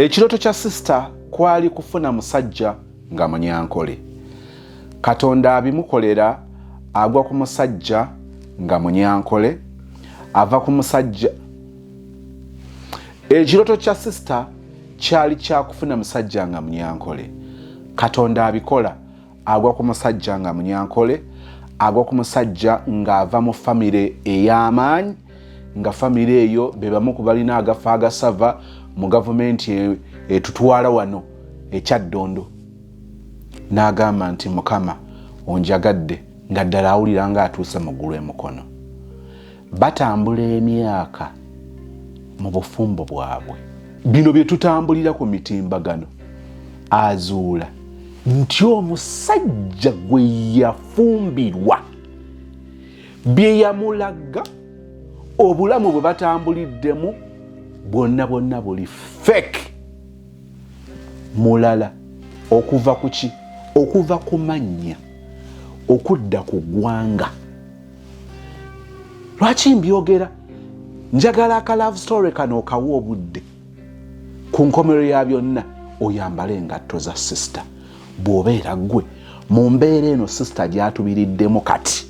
Ekirooto kya sister kwali kufuna musajja nga Munyankole. Katonda abimukolera, agwa ku musajja nga Munyankole, ava ku musajja. Ekirooto kya sister kyali kya kufuna musajja nga Munyankole. Katonda abikola, agwa ku musajja nga Munyankole, agwa ku musajja ng'ava mu famire ey'amaanyi, nga famire eyo be bamu ku balina agafo agasava mu gavumenti etutwala wano ekyaddondo. N'agamba nti, "Mukama, onjagadde," nga ddala awulira nga atuuse mu ggulu emukono. Batambula emyaka mu bufumbo bwabwe. Bino bye tutambulira ku mitimbagano, azuula nti omusajja gwe yafumbirwa, bye yamulaga, obulamu bwe batambuliddemu bwonna bwonna buli fake, mulala. Okuva ku ki? Okuva ku mannya okudda ku ggwanga. Lwaki mbyogera? Njagala aka love story kano okawa obudde. Ku nkomero ya byonna, oyambale engatto za sister. Bw'obeera ggwe mu mbeera eno sister gy'atubiriddemu kati,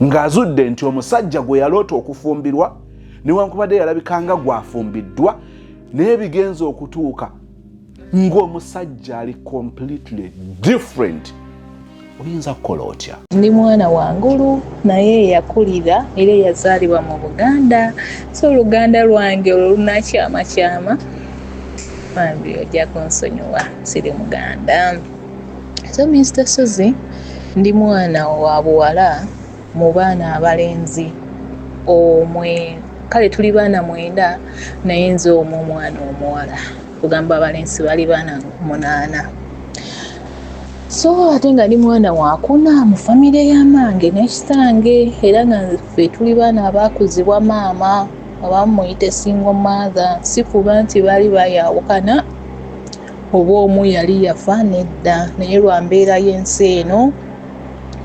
ng'azudde nti omusajja gwe yaloota okufumbirwa, newankubadde yalabikanga gwafumbiddwa, naye bigenza okutuuka ng'omusajja ali completely different, oyinza kukola otya? Ndi mwana wangulu, naye yakulira era yazaalibwa mu Buganda, so oluganda lwange olwo lunakyamakyama. Bambi ojja kunsonyiwa, siri Muganda. So Mr Sozi, ndi mwana wa buwala mu baana abalenzi omwe. Kale tuli baana 9, naye nze omu omwana omuwala, kugamba abalenzi bali baana 8. So ate nga ndi mwana wakuna mu famire y'amange ne kitange, era nga ffe tuli baana abaakuzibwa maama, abamu muyite single mother. Si kuba nti baali bayawukana oba omu yali yafa, nedda, naye lwa mbeera y'ensi eno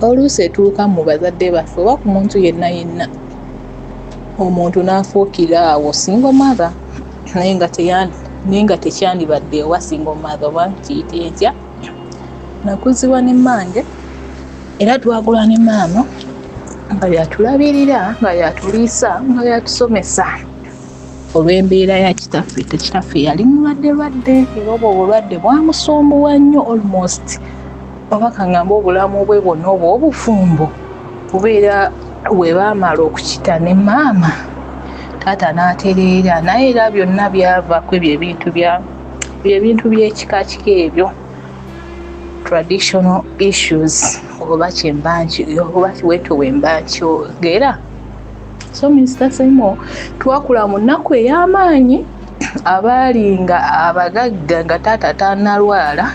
oluusi etuuka mu bazadde baffe oba ku muntu yenna yenna, omuntu n'afuukira awo single mother, naye nga tekyandibadde oba single mother oba kiyite ntya. Nakuzibwa ne mmange era twagula ne maama nga yatulabirira, nga yatuliisa, nga yatusomesa, olw'embeera ya kitaffe. Kitaffe yali mulwadde lwadde, era obwo obulwadde bwamusumbuwa nnyo. Almost oba kaŋŋambe obulamu bwe bwonna obwo obufumbo, kubeera we baamala okukita ne maama, taata n'atereera, naye era byonna byava ku ebyo ebintu bya ebintu by'ekika kika ebyo, traditional issues, oba kyemba oba kiweto wemba nkyogera. So Mr Simo, twakula mu nnaku ey'amaanyi. Abaali nga abagagga nga taata tannalwala,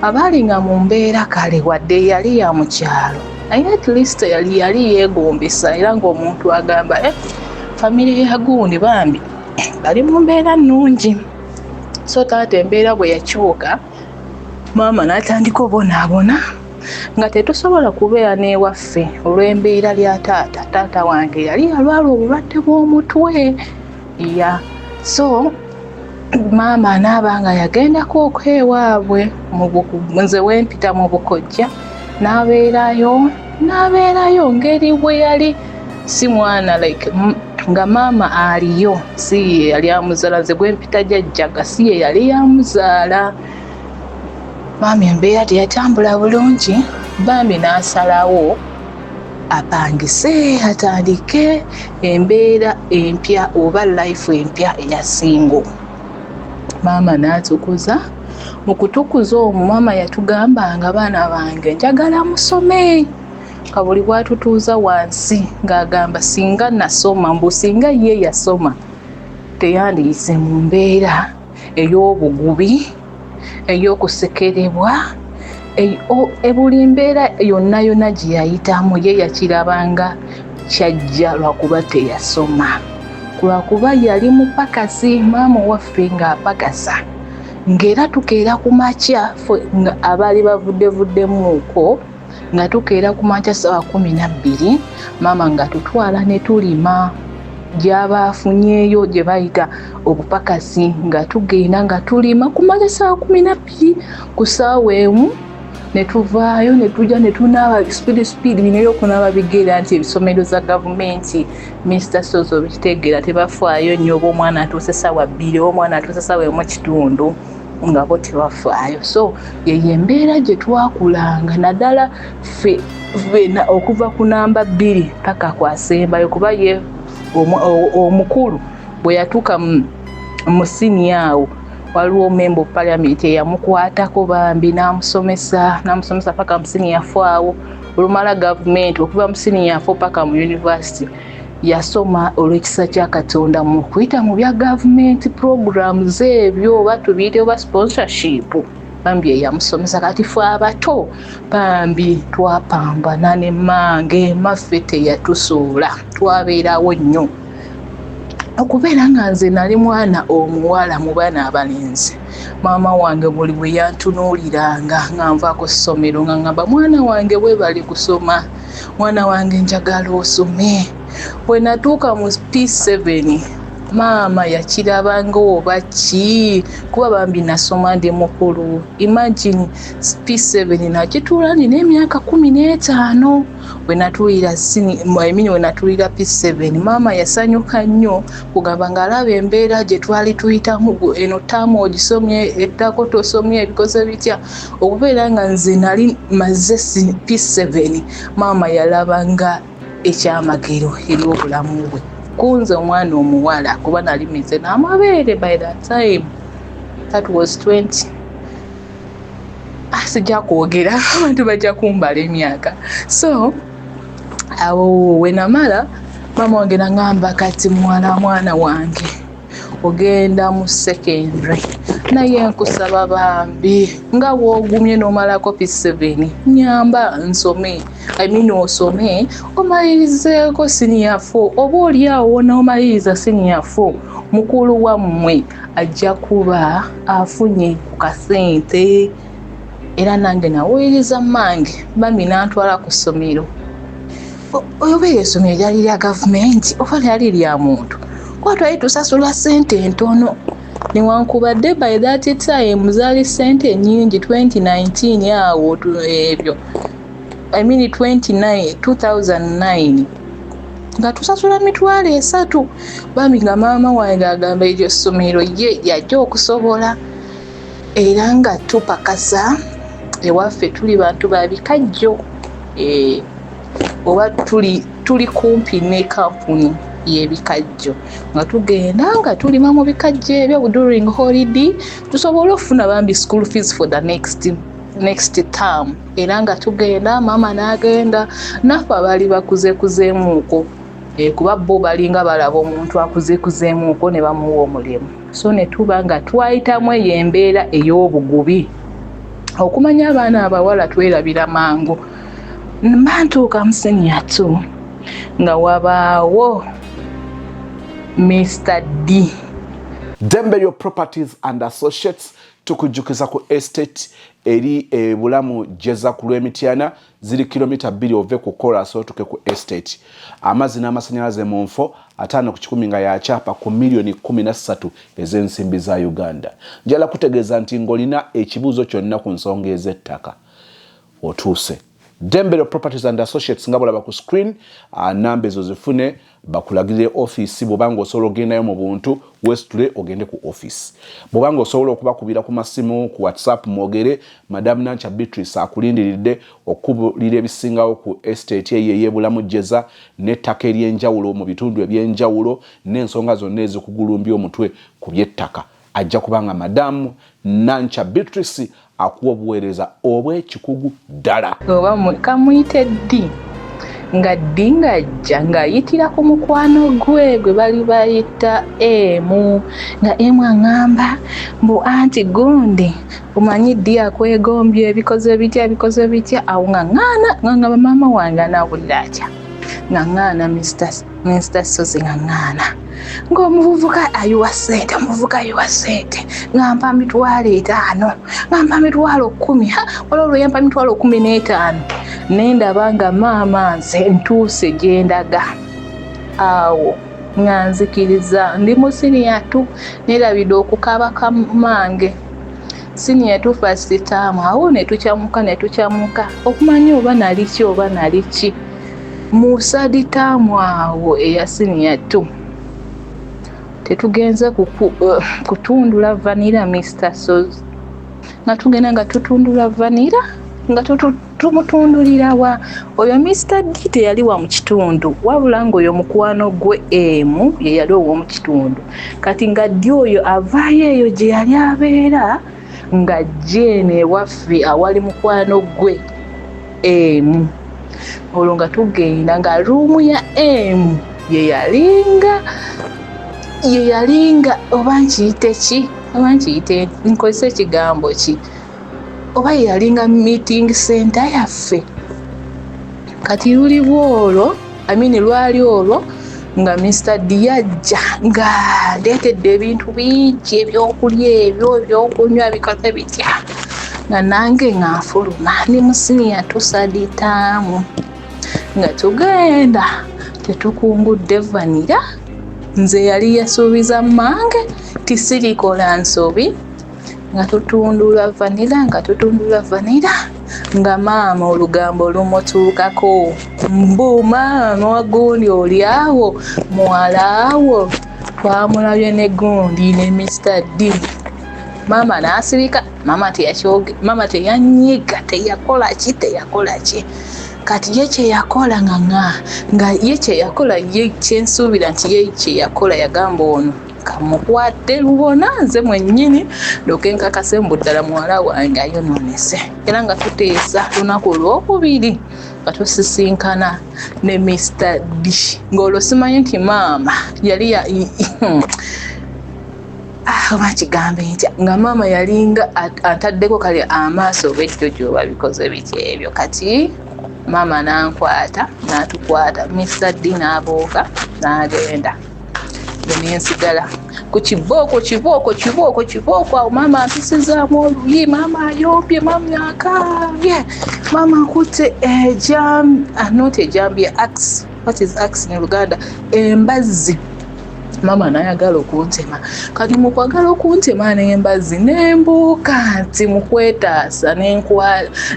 abaali nga mu mbeera kale wadde yali ya mu kyalo, naye at least yali yeegombesa, era ng'omuntu agamba, "Eh, famire ya gundi bambi bali mu mbeera nnungi." So taata embeera bwe yakyuka, maama n'atandika obonaabona nga tetusobola kubeera n'ewaffe olw'embeera lya taata. Taata wange yali yalwala obulwadde bw'omutwe ya so maama anaaba nga yagendako okwewaabwe, nze wempita mu bukojja, n'abeerayo ngeri bwe yali si mwana, like nga maama aliyo, si ye yali amuzaala. Nze gwempita jjajjaga, si ye yali yamuzaala. Maama embeera teyatambula bulungi, bambi n'asalawo apangise atandike embeera empya oba life empya eya single. Maama n'atukuza. Mu kutukuza omwo, maama yatugambanga, "Baana bange, njagala musome." Nga buli bwatutuuza wansi ng'agamba singa nasoma, mbu singa ye yasoma teyandiyise mu mbeera ey'obugubi, ey'okusekerebwa, buli mbeera yonna yonna gye yayitamu. Ye yakirabanga kyajja lwakuba teyasoma, lwakuba yali mupakasi. Maama waffe ng'apakasa, ng'era tukeera ku makya nga abaali bavuddevuddemuuko, nga tukeera ku makya sawa 12, maama nga tutwala ne tulima. gy'aba afunyeeyo gye bayita obupakasi, nga tugenda nga tulima kumala essaawa 12 ku ssaawa 1 ne tuvaayo ne tujja ne tunaaba speed speed. Bino ebyokunaaba bigera nti ebisomero za gavumenti, Mr Sozi, obikitegeera, tebafaayo nnyo oba omwana atuuse ssaawa 2 oba omwana atuuse ssaawa 1 kitundu, nga bo tebafaayo. So yeyo embeera gye twakulanga, naddala ffe fena okuva ku namba 2 paka kwasembayo, kuba ye omukulu bwe yatuuka mu senior awo, waliwo member of parliament eyamukwatako bambi n'amusomesa paka mu senior 4 awo. Olumala gavumenti, okuva mu senior 4 paka mu university yasoma olw'ekisa kya Katonda mu kuyita mu bya gavumenti programs ebyo, oba tubiyite oba sponsorship, bambi eyamusomesa. Kati fe abato bambi twapambana ne mange maffe, teyatusuula, twabeerawo nnyo. Okubeera nga nze nali mwana omuwala mu baana abalenzi, maama wange buli bwe yantunuuliranga nga nva ku ssomero, nga ngamba, "Mwana wange, weebale kusoma, mwana wange, njagala osome." Bwe natuuka mu P7, maama yakiraba nga oba ki, kuba bambi nasoma ndi mukulu. Imagine, P7 nakituula nina emyaka 15. Bwe natuulira, I mean, we natuulira P7, maama yasanyuka nnyo kugamba ng'alaba embeera gye twali tuyitamu, eno taamu ogisomye, ettako tosomye, ebikoze bitya. Okubeera nga nze nali maze P7, maama yalaba nga ekyamagero eri obulamu bwe kunze omwana omuwala, kuba nali mize n'amabeere by that time. That was 20, sijja kwogera, abantu bajja kumbala emyaka. So awo wenamala, maama wange naŋŋamba, "Kati muwala, mwana wange, ogenda mu secondary, naye nkusaba bambi nga bw'ogumye n'omalako P7, nyamba nsome, I mean, osome omalirizeeko senior 4. Oba oli awo n'omaliriza senior 4, mukulu wammwe ajja kuba afunye ku kasente." Era nange nawuliriza mmange, bambi nantwala ku ssomero. Oba eryo essomero lyali lya gavumenti oba lyali lya muntu, kuba twali tusasula ssente ntono, newankubadde by that time zaali ssente nnyingi. 2019 awo ebyo, I mean 29, 2009, nga tusasula 300,000. Bambi nga maama wange agamba eryo ssomero ye yajja okusobola. Era nga tupakasa ewaffe, tuli bantu ba bikajjo, oba tuli kumpi ne kampuni y'ebikajjo, nga tugenda nga tulima mu bikajjo ebyo during holiday, tusobole okufuna bambi school fees for the next term. Era nga tugenda, maama n'agenda naffe abaali bakuzekuzeemuuko, kuba bo balinga balaba omuntu akuzekuzeemuuko ne bamuwa omulimu. So ne tuba nga twayitamu eyo embeera ey'obugubi. Okumanya abaana abawala twerabira mangu. Mba ntuuka mu senior 2, nga wabaawo Mr D. Demberio Properties and Associates tukujjukiza ku estate eri ebulamu jeza ku lw'Emityana, ziri kilomita 2 ove ku kolas otuke ku estate. Amazzi n'amasanyalaze mu nfo 50% nga yakyapa ku miliyoni 13 ez'ensimbi za Uganda. Njala kutegeeza nti ng'olina ekibuuzo kyonna ku nsonga ez'ettaka, otuuse Dembero Properties and Associates nga bulaba ku screen. Namba ezo zifune bakulagirire ofiisi. Bwobanga osobola ogendayo mu buntu, wesitule ogende ku ofiisi. Bwobanga osobola okubakubira ku masimu, ku WhatsApp, mwogere. Madamu Nancha Beatrice akulindiridde okubulira ebisingawo ku estate eyo ey'ebulamu jeza n'ettaka ery'enjawulo mu bitundu ebyenjawulo n'ensonga zonna ezikugulumbya omutwe ku by'ettaka. Ajja kubanga Madamu Nancha Beatrice akuwa obuweereza obw'ekikugu ddala. Oba kamuyite ddi, nga ddi ng'ajja ng'ayitira ku mukwano gwe gwe bali bayita emu, nga emu aŋŋamba mbu, "Anti gundi, omanyi ddi akwegombye, ebikoze bitya, ebikoze bitya." Awo nga ŋŋaana, nga ngamba, "Maama wange anaawulira atya?" Nga ŋŋaana, Mr Sozi, nga ŋŋaana ng'omuvubuka ayiwa ssente, omuvubuka ayiwa ssente, nga mpa 50,000, nga mpa 10,000. Waliwo lwe yampa 15,000, nendaba nga maama nze ntuuse gye ndaga awo. Nga nzikiriza ndi mu siniya two, nerabidde okukaaba kamange. Siniya two first term, awo ne tukyamuka ne tukyamuka okumanya oba nali ki oba nali ki. Mu third term awo eya siniya two, tetugenze kutundula vanilla Mr. Sozi, nga tugenda nga tutundula vanilla, nga tumutundulira wa oyo Mr. D teyali wa mu kitundu, wabula ng'oyo mukwano gwe emu ye yali ow'omu kitundu. Kati nga ddi oyo avaayo eyo gye yali abeera, nga jeeno ewaffe awali mukwano gwe emu. Olwo nga tugenda nga room ya emu ye yalinga oba nkiyite ki, oba nkiyite nkozesa ekigambo ki, oba ye yalinga meeting center yaffe. Kati luli bwolwo, I mean lwali olwo nga Mr. D yajja nga ndeetedde ebintu bingi, ebyokulya ebyo, ebyokunywa, bikoze bitya, nga nange nga nfuluma ndi mu siniya two third term, nga tugenda tetukungudde vanilla. Nze yali yasuubiza mmange tisirikola nsobi. Nga tutundula vanilla, nga tutundula vanilla, nga maama olugambo lumutuukako mbu maama wa gundi oli awo, muwalaawo twamulabye ne gundi ne Mr. D. Maama n'asirika, maama teyakyoge, maama teyanyiga, teyakola ki, teyakola ki. Kati ye kyeyakola nga ye kyeyakola, ye kyensuubira nti ye kyeyakola, yagamba ono kamukwate lubona nze mwennyini ndooke nkakase mbu ddala muwala wange ayonoonese. Era nga tuteesa lunaku olwokubiri nga tusisinkana ne Mr. D, ng'olwo simanyi nti maama yali ya oba kigambe ntya, nga maama yalinga ataddeko kale amaaso oba ejjojo oba bikoze bitya ebyo. Kati maama nankwata, n'atukwata, Mr. D n'abuuka n'agenda, nensigala ku kibooko, kibooko, kibooko, kibooko. Awo maama ampisizaamu oluyi, maama ayombye, maama akaabye, maama nkutte not ejambiya, axe. What is axe in Luganda? Embazzi. Maama nayagala okuntema. Kati mukwagala okuntema n'embazzi, nembuuka nti mukwetaasa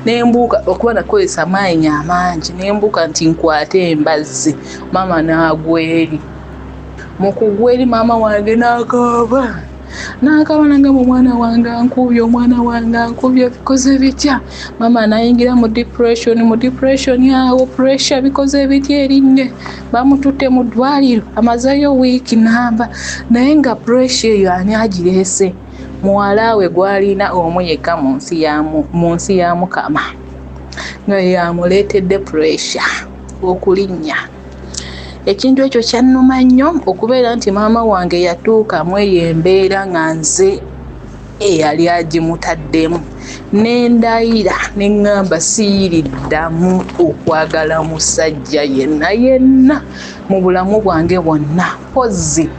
nembuuka, okuba nakozesa maanyi amangi, nembuuka nti nkwate embazzi. Maama n'agwa eri. Mukugwa eri, maama wange n'akaaba, n'akaaba, nagamba, "Omwana wange ankubye, omwana wange ankubye, bikoze bitya?" Maama nayingira mu depression, mu depression awo, pressure, bikoze bitya, erinnye, bamututte mu ddwaliro, amazeeyo wiiki namba. Naye nga pressure eyo ani agireese? Muwala we gwalina omu yekka mu nsi ya Mukama, nga yamuleetedde pressure okulinnya. Ekintu ekyo kyannuma nnyo, okubeera nti maama wange yatuukamu eyo embeera nga nze eyali agimutaddemu. Nendayira neŋŋamba siyiriddamu okwagala musajja yenna yenna mu bulamu bwange bwonna, pozzi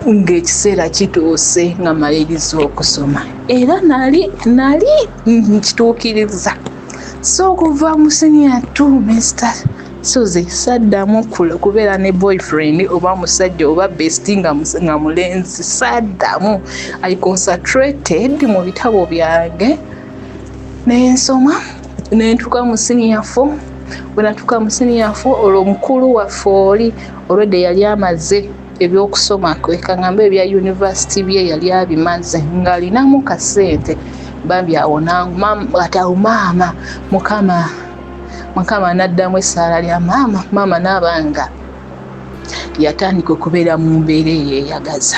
ng'ekiseera kituuse nga maliriza okusoma. Era nali nali nkituukiriza. So okuva mu senior two, Mr. Sozi saddamu kubeera ne boyfriend oba musajja oba bestie nga mulenzi, saddamu. I concentrated mu bitabo byange nensoma, nentuuka mu senior four. Bwe natuuka mu senior four, olwo mukulu waffe oli olwedde yali amaze ebyokusoma kwe, kaŋŋambe ebya university bye yali abimaze, ng'alinamu kasente bambi. Awo kati awo maama, Mukama n'addamu essaala lya maama. Maama n'abanga yatandika okubeera mu mbeera eyo eyagaza.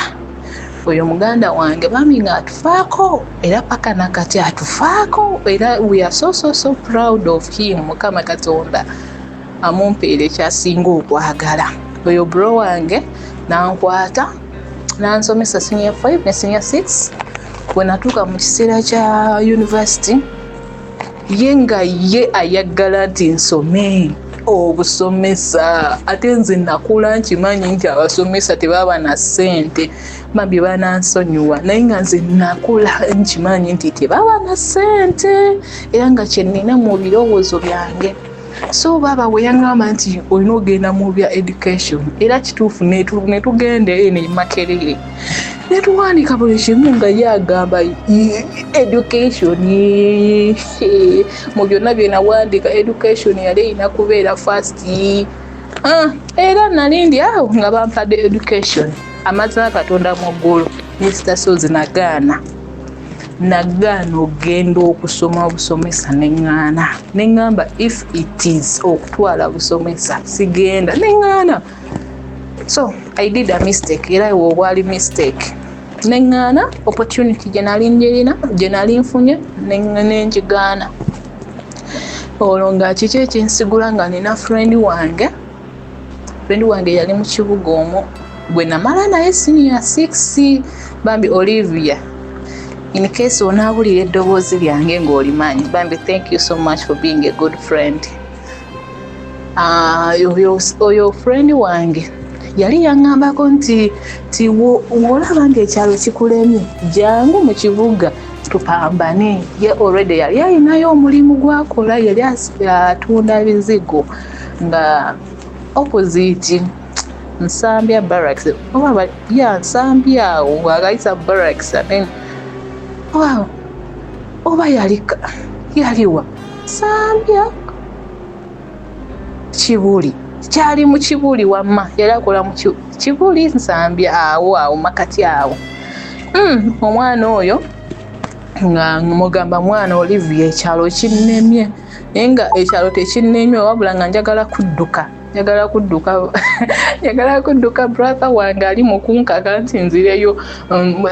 Oyo muganda wange bambi ng'atufaako, era paka nakati atufaako, era we are so so so proud of him. Mukama Katonda amumpeera ekyasinga okwagala. Oyo bro wange nankwata, nansomesa senior 5 ne senior 6. Bwe natuuka mu kiseera kya university, ye nga ye ayagala nti nsome obusomesa, ate nze nakula nkimanyi nti abasomesa tebaba na ssente. Bambi banansonyiwa, naye nga nze nakula nkimanyi nti tebaba na ssente, era nga kyenina mu birowoozo byange. So baaba bwe yaŋŋamba nti olina ogenda mu bya education, era kituufu, netugenda eno e Makerere netuwandika buli kimu nga ye agamba education. Mu byonna bye nawandika, education yali erina kubeera first. Ah, era nali ndi awo nga bampadde education. Amazima, Katonda mu ggulu, Mr Sozi, nagaana, nagaana ogenda okusoma obusomesa. Neŋŋaana, neŋŋamba if it is okutwala busomesa, sigenda. Neŋŋaana. So I did a mistake, era obwali mistake. Neŋŋaana opportunity gye nali njirina, gye nali nfunye, nenjigaana. Olwo nga kiki ekinsigula? Nga nina friend wange, friend wange yali mu kibuga omwo gwe namala naye senior six. Bambi Olivia, in case onaawulira eddoboozi lyange ng'olimanyi, bambi thank you so much for being a good friend. Ah, oyo friend wange yali yaŋŋambako nti ti w'olaba ng'ekyalo kikulemye, jangu mu kibuga tupambane. Ye already yali alinayo omulimu gwakola, yali atunda bizigo nga opposite Nsambya Barracks, oba ya Nsambya awo agayisa Barracks, and then wow, oba yali yaliwa Nsambya, Kibuli, kyali mu Kibuli. Wamma yali akola mu Kibuli, Nsambya awo awo makati awo. Omwana oyo nga mugamba, "Mwana Olivia, ekyalo kinnemye." Naye nga ekyalo tekinnemye, wabula nga njagala kudduka, njagala kudduka, njagala kudduka. Brother wange ali mu kunkaka nti nzireyo,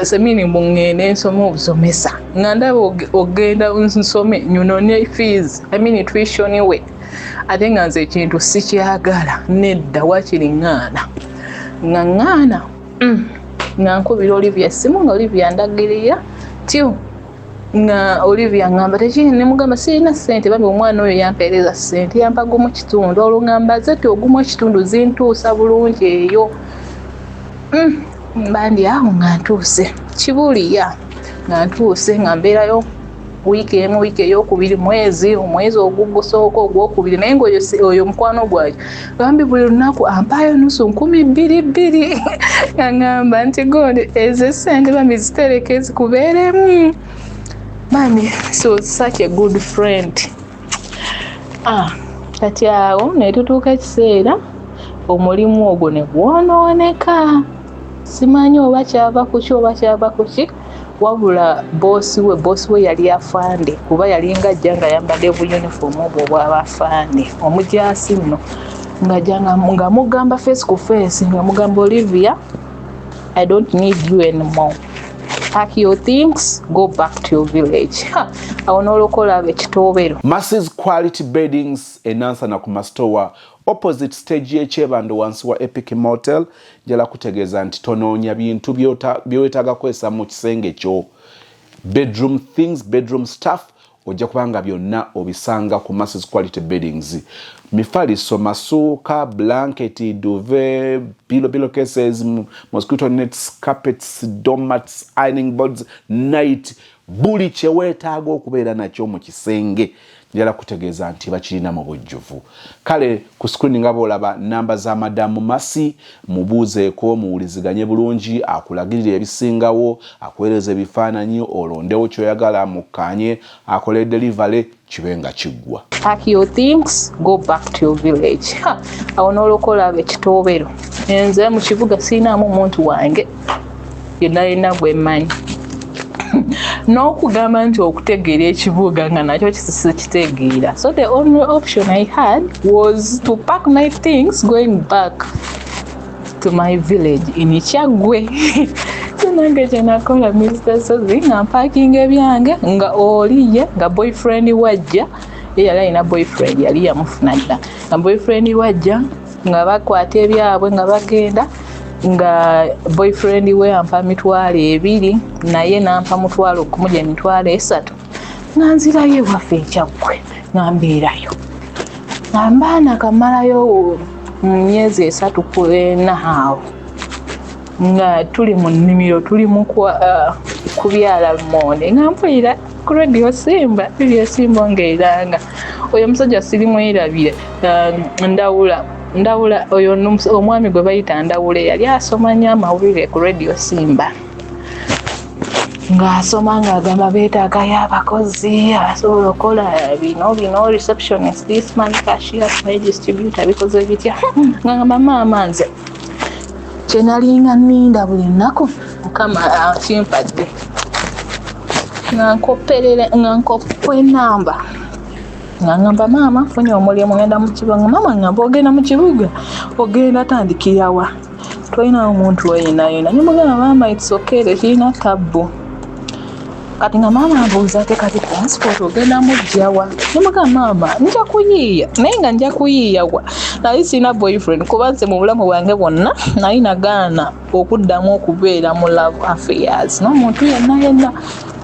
semini, mbu ŋŋende nsome obusomesa, nga ndaba ogenda nsome nyonone fees, I mean tuition we, ate nga nze ekintu sikyagala. Nedda, wakiri ŋŋaana, nga ŋŋaana. Nga nkubira Olivia essimu, nga Olivia ndagirira tiu, nga Olivia ngamba tekiri. Nemugamba sirina ssente. Bambi omwana oyo yampeereza ssente, yampa gumu kitundu. Olwo ngamba ze ti ogumu ekitundu zintuusa bulungi eyo. Mba ndi awo nga ntuuse Kibuliya, nga ntuuse nga mbeerayo wiiki emu, wiiki eyokubiri, mwezi, omwezi ogugusooka, ogwokubiri. Naye nga oyo mukwano gwange bambi buli lunaku ampaayo nusu 2,200, nga ŋŋamba nti gondi ezo essente bambi zitereke zikubeeremu. Bambi, so such a good friend. Ah, kati awo netutuuka ekiseera omulimu ogwo ne gwonooneka. Simanyi oba kyava kuki oba kyava kuki, wabula boosi we, boosi we yali afande, kuba yalinga ajja nga ayambadde buyunifoomu obwo obw'abafande, omujaasi nno, ng'ajja nga mugamba face ku face, nga mugamba, "Olivia, I don't need you anymore. Pack your things, go back to your village." Awo n'olokola ekitoobero. Masses Quality Beddings, enansana ku Mastowa, opposite stage y'ekyebando, wansi wa Epic Motel. Njala kutegeeza nti tonoonya bintu byewetaaga kukozesa mu kisenge kyo, bedroom things, bedroom stuff, ojja kubanga byonna obisanga ku Masses Quality Beddings: mifaliso, masuuka, blanket, duvet, pillow, pillow cases, mosquito nets, carpets, doormats, ironing boards, night, buli kyeweetaaga okubeera nakyo mu kisenge, njala kutegeeza nti bakirina mu bujjuvu. Kale ku screen nga bwolaba namba za Madamu Masi, mubuuzeeko, muwuliziganye bulungi, akulagirira ebisingawo, akuweereza ebifaananyi, olondewo kyoyagala, mukkaanye, akole delivery, kibe nga kiggwa. "Pack your things, go back to your village." Awo n'olokola ekitoobero. Nze mu kibuga siinaamu omuntu wange yenna yenna gwe mmanyi, n'okugamba nti okutegeera ekibuga nga nakyo kitegeera. So the only option I had was to pack my things, going back to my village in Kyaggwe. So nange kyenakola, Mr Sozi, nga mpakinga ebyange, nga oliye nga boyfriend wajja. Ye yali alina boyfriend, yali yamufuna dda, nga boyfriend wajja, nga bakwata ebyabwe nga bagenda, nga boyfriend we ampa 20,000, naye nampa 10,000, gye 30,000, nga nzirayo ewaffe ekyaggwe, nga mbeerayo, nga mbaana kamalayo mu myezi 3 ku 4 awo, nga tuli mu nnimiro, tuli mu kubyala lumonde, nga mpulira Ku Radio Simba, Radio Simba ng'eranga oyo omusajja sirimwerabire, Ndawula, Ndawula oyo omwami gwe bayita Ndawula yali asoma nnyo amawulire ku Radio Simba, ng'asoma ng'agamba beetaagayo abakozi abasobola okukola bino bino, receptionist, this man, cashier, my distributor, bikoze bitya. Nga ngamba, maama, nze kyenalinga nninda buli nnaku Mukama akimpadde. Nga nkopperera, nga nkoppa enamba, nga ngamba, maama, nfunye omulimu, ngenda mu kibuga. Nga maama ngamba, ogenda mu kibuga, ogenda tandikirawa? Tolinawo omuntu weyina yena. Nemugamba, maama, it's okay, tekirina tabbu. Kati nga maama mbuuza, ate kati transport ogenda mujjawa? Nemugamba, maama, nja kuyiiya, naye nga nja kuyiiya wa? Naye sirina boyfriend, kuba nze mu bulamu bwange bwonna naye nagaana okuddamu okubeera mu love affairs n'omuntu yenna yenna,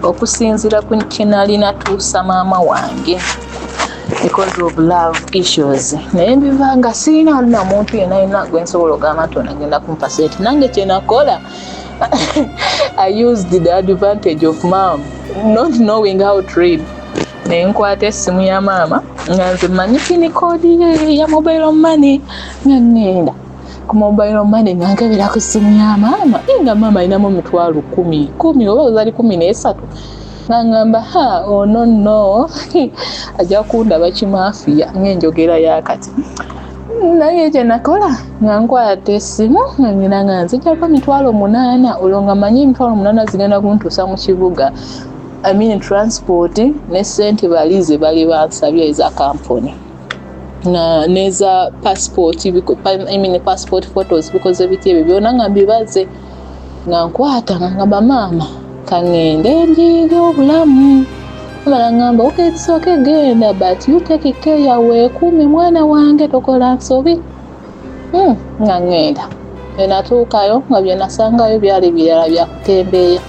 okusinziira ku kyenalina tuusa maama wange because of love issues. Naye mbiva nga sirina na muntu yenna yenna gwe nsobola ogamba nti onagenda kumpa sente. Nange kyenakola, I used the advantage of mom not knowing how to read. Nenkwata essimu ya maama, nga nze mmanyi PIN code ye ya mobile money, nga ŋŋenda ku mobile money nga nkebera ku ssimu ya maama, naye nga maama alinamu 100,000 10 oba zaali 13. Nga ŋŋamba, ha, ono nno ajja kundaba kimafiya ng'enjogera yakati. Naye kye nakola, nga nkwata essimu, nga ngenda nga nzijjako 800,000. Olwo nga manyi 800,000 zigenda kuntuusa mu kibuga, I mean transport ne sente bali ze bali bansabye eza kampuni na neza passport, I mean passport photos, bikoze biti ebyo byonna nga mbibaze. Nga nkwata, nga ngamba, maama, kaŋŋende njiige obulamu. Mala ngamba, okay, it's okay, genda, but you take care, weekuume mwana wange, tokola nsobi. Nga ŋŋenda. Enatuukayo nga bye nasangayo byali birala byakutembeeya.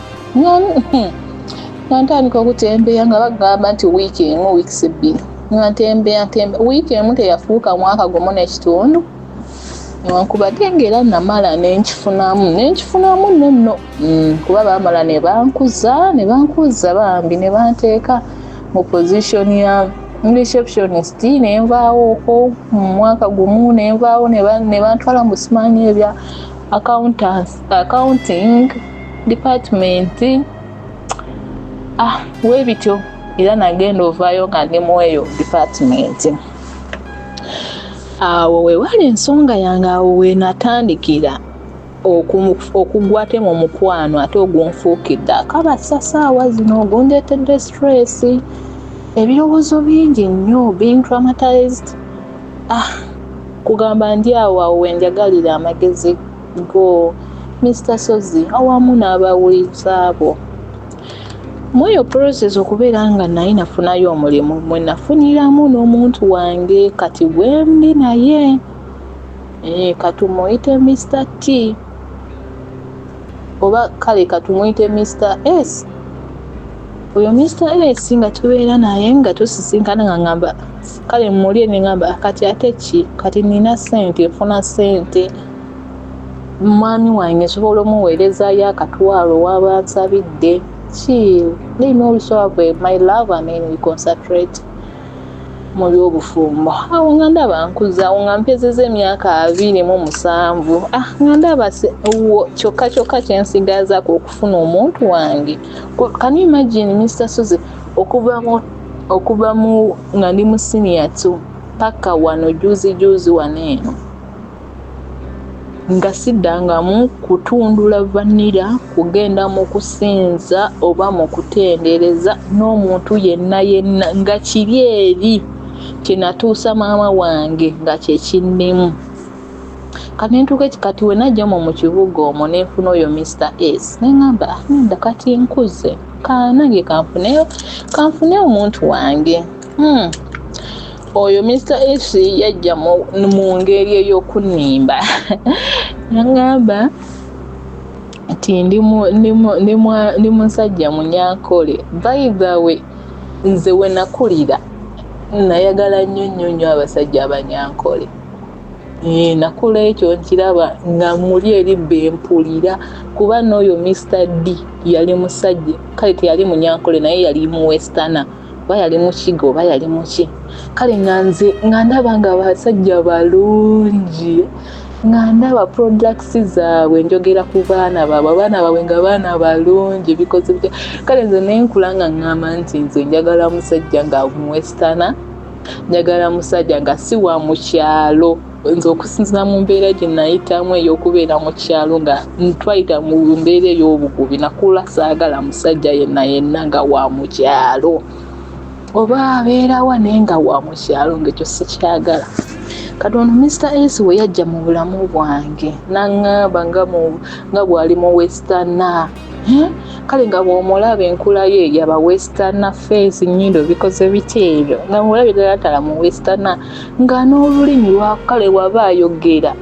Nga ntandika okutembeeya, nga bagamba nti wiiki emu, wiikisi 2, nga ntembeeya ntembe. Wiiki emu teyafuuka mwaka gumu n'ekitundu, newankubadde ngaera namala nenkifunamu nno nno, kuba baamala ne bankuza, ne bankuza bambi, ne banteeka mu position ya receptionist. Nenvaawo okwo mu mwaka gumu, nenvaawo ne bantwala mu simanyi ebya accounting department. Ah, weebityo era nagenda ovaayo nga ndi mu eyo department. Awo we wali ensonga yange, awo we natandikira okugwate mu mukwano ate ogunfuukidde akabasa saawa zino, ogundeetedde stress, ebirowoozo bingi nnyo, being traumatized. Ah, kugamba ndi awo, awo wenjagalira amagezi go, Mr Sozi, awamu n'abawuliza abo mu eyo process, okubeera nga naye nafunayo omulimu mwe nafuniramu n'omuntu wange kati gwendi naye, katumuyite Mr T, oba kale katumuyite Mr S. Oyo Mr S nga tubeera naye nga tusisinkana, nga ngamba kale mulye, neŋamba kati ate ki, kati nina sente, nfuna sente, mwami wange nsobola omuweerezaayo akatwalo waba nsabidde. Chill, let me also have my love and then we concentrate mu byobufumbo. Awo nga ndaba nkuza, awo nga mpezeza emyaka 27. Ah, nga ndaba kyokka kyokka kyensigazaako okufuna omuntu wange. Can you imagine, Mr Sozi, okuva mu nga ndi mu senior 2 paka wano juzi juzi wano eno, nga siddangamu kutundula vanilla, kugenda mu kusinza oba mu kutendereza n'omuntu yenna yenna, nga kiri eri kyenatuusa maama wange nga kyekinnimu. Kati nentuuka kati we najjamu mu kibuga omwo, nenfuna oyo Mr S, neŋŋamba, ah, nenda kati nkuze, kanange kanfune omuntu wange. Oyo Mr S yajja mu ngeri ey'okunnimba, naŋŋamba nti ndi musajja Munyankole. By the way, nze we nakulira nayagala nnyo nnyo nnyo abasajja Abanyankole. Nakula ekyo nkiraba nga muli eri bempulira, kuba n'oyo Mr D yali musajja, kale teyali Munyankole, naye yali mu westerner, oba yali Mukiga oba yali muki. Kale nga nze nga ndaba nga abasajja balungi, nga ndaba products zaabwe, njogera ku baana baabwe, abaana baabwe nga baana balungi, bikoze bitya. Kale nze nenkula nga ŋŋamba nti nze njagala musajja nga muwesterner, njagala musajja nga si wa mu kyalo. Nze okusinzira mu mbeera gye nayitamu ey'okubeera mu kyalo, nga twayita mu mbeera ey'obugubi, nakula saagala musajja yenna yenna nga wa mu kyalo, oba abeerawa naye nga wa mu kyalo, ngaekyo sikyagala. Kati ono Mr S we yajja mu bulamu bwange naŋŋamba nga bw'ali mu westerner. Kale nga bw'omulaba enkula ye yaba westerner, face, nnyindo, bikoze biti ebyo, nga mulabye ddala tala mu westerner, nga n'olulimi lwa kale waba ayogera,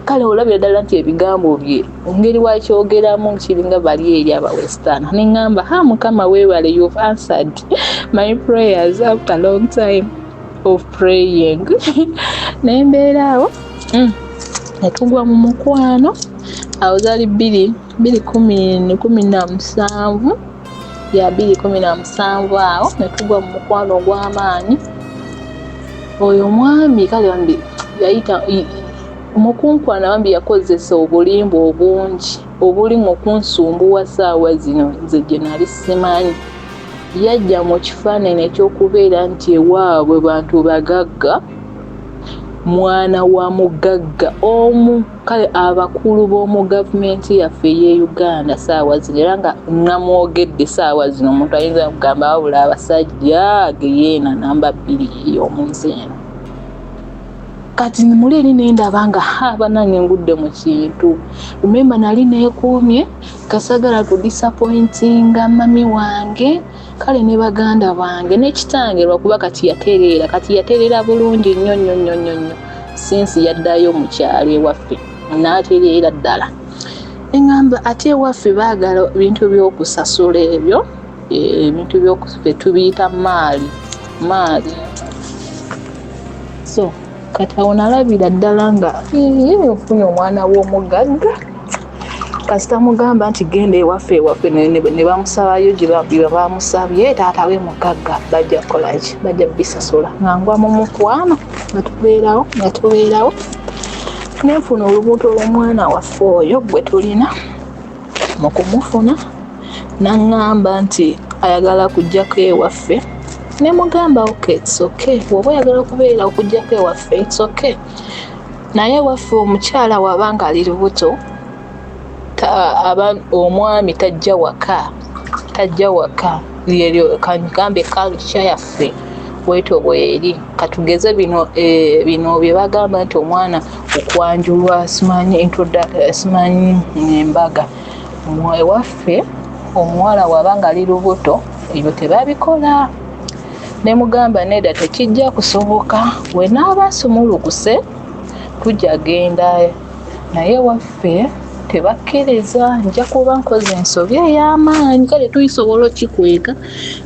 kale olabira ddala nti ebigambo bye engeri wakyogeramu kiringa bali eri aba westerner. Neŋŋamba, "Ha, Mukama weebale, you've answered my prayers after long time of praying." Nembeera awo, netugwa mu mukwano. Awo zaali 2017, ya 2017. Awo netugwa mu mukwano ogw'amaanyi. Oyo omwami kale bambi yayita mukunkwana, bambi yakozesa obulimba obungi obuli mu kunsumbuwa. Saawa zino nze gye nali simanyi, yajja mu kifaananyi ekyokubeera nti ewaabwe bantu bagagga, mwana wa mugagga omu, kale abakulu b'omu gavumenti yaffe ey'e Uganda saawa zino. Era nga namwogedde saawa zino, omuntu ayinza kugamba wabula abasajja geyeena namba 2 ey'omu nsi eno. Kati muli eri nendaba nga abanange ngudde mu kintu. Remember, nali neekuumye kasagala ku disappointinga mami wange, kale ne baganda bange ne kitange, lwakuba kati yatereera, kati yatereera bulungi nnyo nnyo nnyo nnyo nnyo since yaddayo mu kyalo ewaffe, n'atereera ddala. Eŋŋamba ate ewaffe baagala bintu by'okusasula ebyo, ebintu by'okusasula tubiyita maali maali. So kati awo nalabira ddala nga nfunye omwana w'omugagga. Kasita mugamba nti genda ewaffe, ewaffe ne bamusabayo gye bamusabye, taata we mugagga, bajja kukolaki? Bajja bisasula. Nga ngwa mu mukwano, nga tubeerawo, nga tubeerawo, nenfuna olubuto lw'omwana waffe oyo gwe tulina. Mu kumufuna naŋŋamba nti ayagala kujjako ewaffe. Ne mugamba, "Okay, it's okay, bw'oba oyagala okubeera okujjako ewaffe, it's okay, naye ewaffe omukyala wabanga ali lubuto, omwami tajja waka, tajja waka." Lyeryo kangambe culture yaffe bwetyo bweri. Katugeze bino, bino bye bagamba nti omwana okwanjulwa, simanyi introduction, simanyi embaga. Ewaffe omuwala wabanga ali lubuto ebyo tebabikola. Ne mugamba, "Nedda, tekijja kusoboka. Wenaaba nsumulukuse tujja genda, naye waffe tebakkiriza, nja kuba nkoze ensobi ey'amaanyi." Kale tuyisobola okikweka,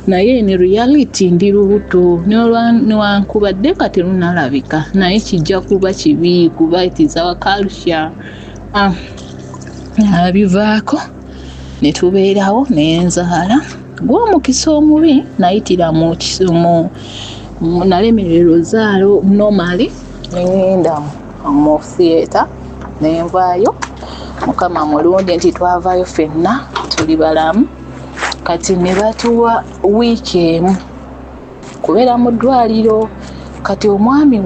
naye in reality ndi lubuto, newankubadde nga terunalabika, naye kijja kuba kibi kuba it is our culture. Abivaako ne tubeerawo nenzaala. Gw'omukisa omubi nayitira mu nalemererwa ozaala normally, neŋŋenda mu theatre, nenvaayo. Mukama mulungi nti twavaayo ffenna tuli balamu. Kati ne batuwa wiiki emu kubeera mu ddwaliro. Kati omwami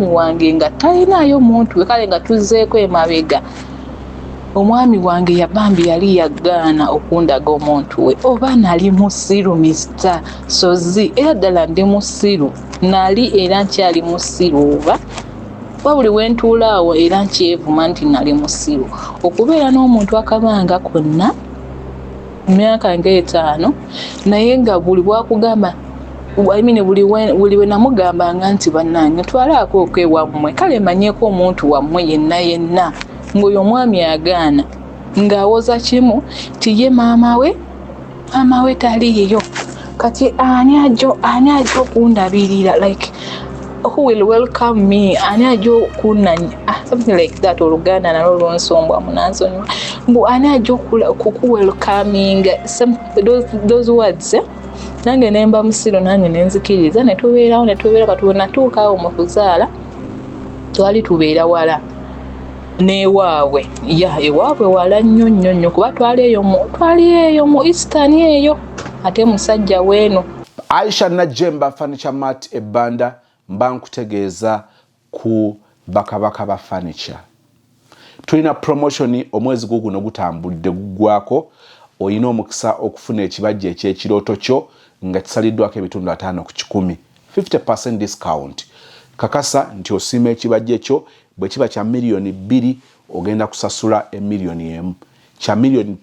wange nga talinaayo muntu we. Kale nga tuzzeeko emabega, omwami wange yabambi yali yagaana okundaga omuntu we. Oba nali musiru, Mr Sozi, era ddala ndi musiru, nali era nkyali musiru, oba oba buli wentuula awo era nkyevuma nti nali musiru okubeera n'omuntu akabanga konna, myaka ngaetaano, naye nga buli bwakugamba, I mean, buli we namugambanga nti bannange ntwalaako okwewammwe, kale manyeko omuntu wammwe yenna yenna, ng'oyo omwami agaana, ng'awoza kimu ti ye maama we, maama we taliiyo, kati ani ajja, ani ajja okundabirira? Like Who will welcome me? Ani ajja okunanya? Ah, something like that. Oluganda nalwo lwonsombwa, munansonyiwa. Mbu ani ajja kukuwelcoming, those words, eh? Nange nemba musiro, nange nenzikiriza, netubeerawo, netubeera. Kati wenatuukawo mu kuzaala, twali tubeera wala n'ewaabwe. Ya, ewaabwe wala nnyo nnyo nnyo, kuba twali eyo mu Eastern eyo, ate musajja weeno. Aisha Najemba Furniture Mart Ebbanda, mba nkutegeeza ku bakabaka ba furniture. Tulina promotion omwezi guguno gutambudde guggwako. Olina omukisa okufuna ekibajja ekyekirooto kyo nga kisaliddwako ebitundu 50%, 50 discount. Kakasa nti osiima ekibajja ekyo. Bwe kiba kya 2 miliyoni, ogenda kusasula 1 miliyoni, kya 5 miliyoni,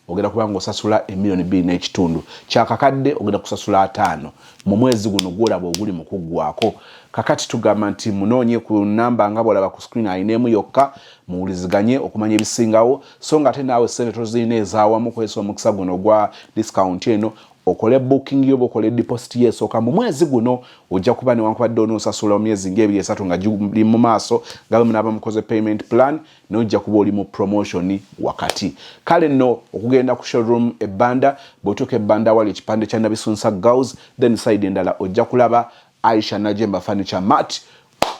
ogenda kuba nga osasula 2.5 emiliyoni, kyakakadde ogenda kusasula 50 mu mwezi guno gwolaba oguli mu kuggwako. Kakati tugamba nti munoonye ku namba nga bwolaba ku screen, ayina yokka, muwuliziganye okumanya ebisingawo. So nga ate naawe sente tozirina ezaawamu, kozesa omukisa guno ogwa discount eno, okole booking yo, okole deposit yo esooka mu mwezi guno. Ojja kuba newankubadde onoosasula mu myezi nga 2, 3 nga giri mu maaso, nga bwe munaaba mukoze payment plan, naye ojja kuba oli mu promotion wakati. Kale nno okugenda ku showroom Ebbanda, bw'otuuka Ebbanda wali ekipande kya Nabisunsa Girls, then side endala ojja kulaba Aisha Najemba Furniture Mart.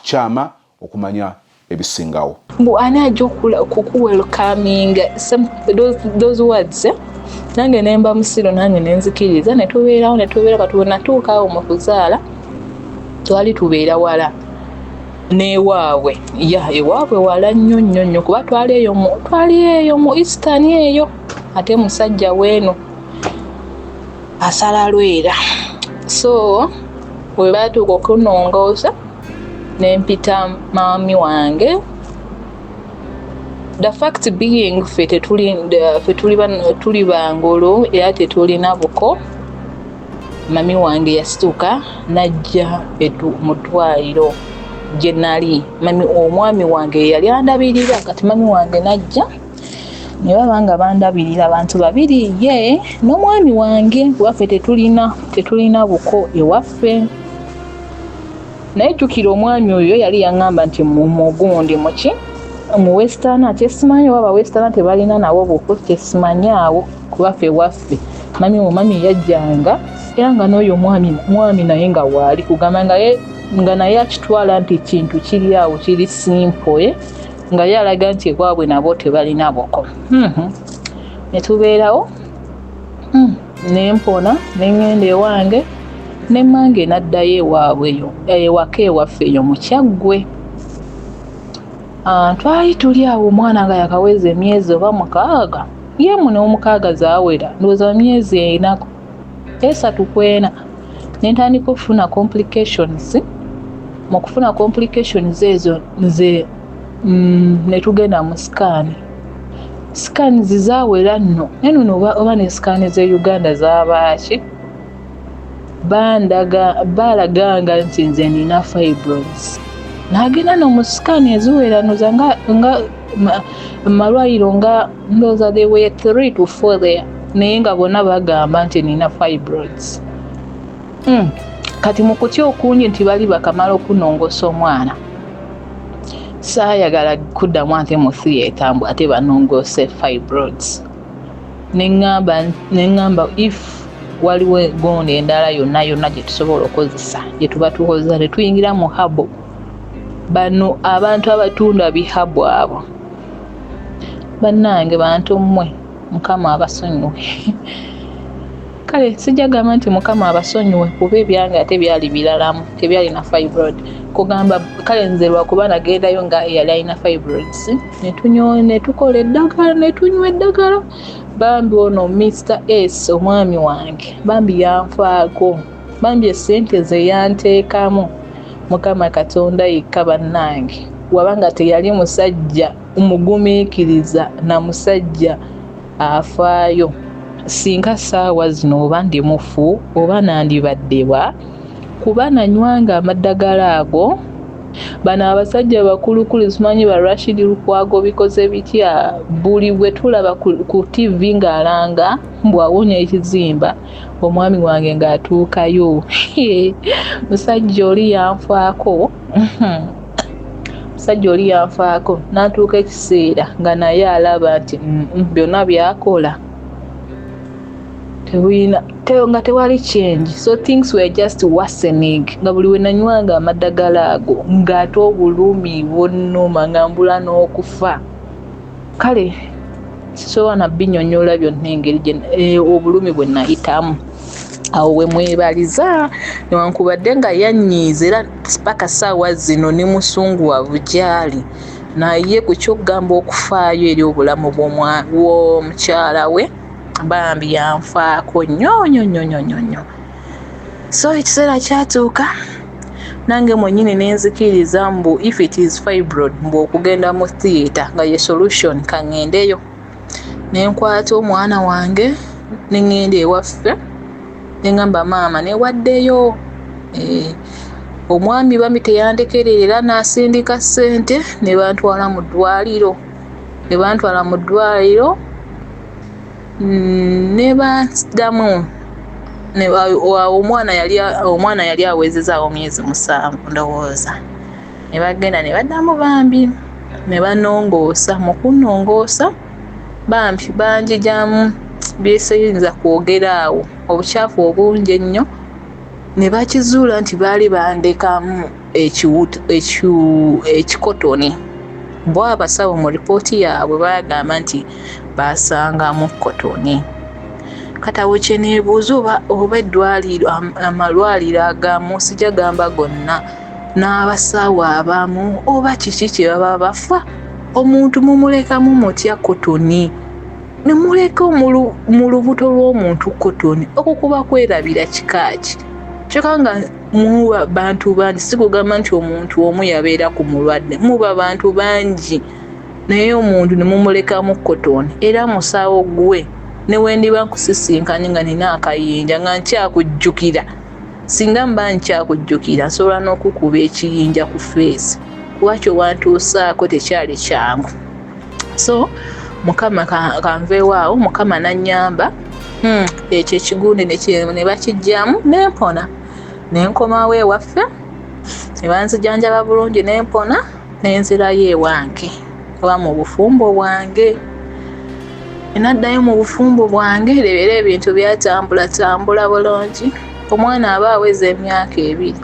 Kyama okumanya ebisingawo. Mbu ani ajja kukuwelcoming, those words, eh? Nange nemba musiro, nange nenzikiriza, netubeerawo, netubeera. Kati wenatuukawo mu kuzaala, twali tubeera wala n'ewaabwe. Ya, ewaabwe wala nnyo nnyo nnyo, kuba twali eyo mu Eastern eyo, ate musajja weeno asala Lwera. So bwe batuuka okunongoosa, nempita maami wange. The fact being, ffe tetuli, ffe tuli bangolo era tetulina buko. Mami wange yasituka najja mu ddwaliro gye nali. Mami, omwami wange yali andabirira. Kati mami wange najja, ne baba nga bandabirira abantu babiri, ye n'omwami wange, kuba ffe tetulina buko ewaffe. Naye jjukira, omwami oyo yali yaŋŋamba nti mugundi muki, mu Western, kyesimanyi oba Bawestern tebalina nabo buko, kyesimanyi awo, kuba ffe ewaffe mami, omwami yajjanga, era nga n'oyo mwami naye nga waali kugamba nga ye nga naye akitwala nti kintu kiri awo kiri simple, nga ye alaga nti ewaabwe nabo tebalina buko. Ne tubeerawo, nempona, neŋŋenda ewange, ne mmange n'addayo ewaabwe eyo ewaka ewaffe eyo mu Kyaggwe. Ah, twali tuli awo, omwana nga yakaweza emyezi oba 6, ye muno 6 zaawera, ndowooza myezi 4, 3 ku 4, ne ntandika okufuna complications. Mu kufuna complications ezo, nze ne tugenda mu scan. Scans zaawera nno, naye nno oba ne scan z'e Uganda zaabaaki, bandaga balaganga nti nze nina fibroids. Nagenda no mu scan eziwera noza nga malwaliro nga ndowooza they were three to four there, naye nga bonna bagamba nti nina fibroids. Kati mu kutya okungi nti bali bakamala okunongosa omwana, saayagala kuddamu ate mu theatre mbu ate banongoose fibroids. Neŋŋamba if waliwo gondi endala yonna yonna gye tusobola okukozesa, gye tuba tukozesa, tetuyingira mu herbal. Bano abantu abatunda bi herbal abo, bannange, bantu mmwe, Mukama abasonyiwe. Kale sijja gamba nti Mukama abasonyiwe, kuba ebyange ate byali biralamu, tebyalina fibroid. Kugamba kale nze lwakuba nagendayo nga eyali alina fibroids, netukola eddagala, netunywa eddagala. Bambi ono Mr S, omwami wange, bambi yanfaako, bambi esente ze yanteekamu, Mukama Katonda yekka. Bannange, wabanga teyali musajja mugumiikiriza na musajja afaayo, singa saawa zino oba ndi mufu oba nandibaddewa, kuba nanywanga amaddagala ago. Bano abasajja bakulukulu simanyi ba Rashid Lukwago bikoze bitya, buli bwe tulaba ku TV ng'alanga mbu awonya ekizimba, omwami wange ng'atuukayo. Musajja oli yanfaako, musajja oli yanfaako n'atuuka ekiseera nga naye alaba nti byonna by'akola tebulina nga tewali change, so things were just worsening. Nga buli we nanywanga amaddagala ago ng'ate obulumi bunnuma, nga mbula n'okufa. Kale sisobola na binyonnyola byonna engeri obulumi bwe nayitamu. Awo we mwebaliza, newankubadde nga yannyiiza era paka ssaawa zino ne musunguwavu gy'ali, naye ku ky'okugamba okufaayo eri obulamu bw'omukyala we, bambi yanfaako nnyo nnyo nnyo nnyo nnyo nnyo. So ekiseera kyatuuka nange mwennyini ne nzikiriza mbu if it is fibroid, mbu okugenda mu theatre nga ye solution, kaŋŋendeyo. Ne nkwata omwana wange ne ŋŋenda ewaffe ne ŋŋamba maama newaddeyo. Omwami bambi teyandekerera era n'asindika ssente ne bantwala mu ddwaliro, ne bantwala mu ddwaliro ne baddamu. Omwana yali awezezaawo myezi 7 ndowooza, ne bagenda ne baddamu bambi ne banongoosa. Mu kunnongoosa bambi banjigyamu byesiyinza kwogera awo, obukyafu obungi ennyo, ne bakizuula nti baali bandekamu ekikotoni. Bo abasawo mu ripooti yaabwe baagamba nti basangamu kotoni. Kati awo kye neebuuza, oba eddwaliro, amalwaliro agamu, sijja gamba gonna, n'abasawo abamu, oba kiki kye baba bafa? Omuntu mumulekamu mutya kotoni, ne muleka mu lubuto lw'omuntu kotoni? Okwo kuba kwerabira kika ki? Kyokka nga muba bantu bangi, si kugamba nti omuntu omu yabeera ku mulwadde, muba bantu bangi, naye omuntu ne mumulekamu kotoni. Era musawo gwe, ne wendiba nkusisinkanye nga nina akayinja nga nkyakujjukira, singa mba nkyakujjukira nsobola n'okukuba ekiyinja ku face, kuba kyewantuusaako tekyali kyangu. So Mukama kanveewo awo, Mukama nannyamba, ekyo ekigundi ne bakijjamu nempona, nenkomawo ewaffe ne banzijanjaba bulungi nempona, nenzirayo ewange oba mu bufumbo bwange. Enaddayo mu bufumbo bwange era ebintu byatambulatambula bulungi. Omwana aba aweza emyaka 2,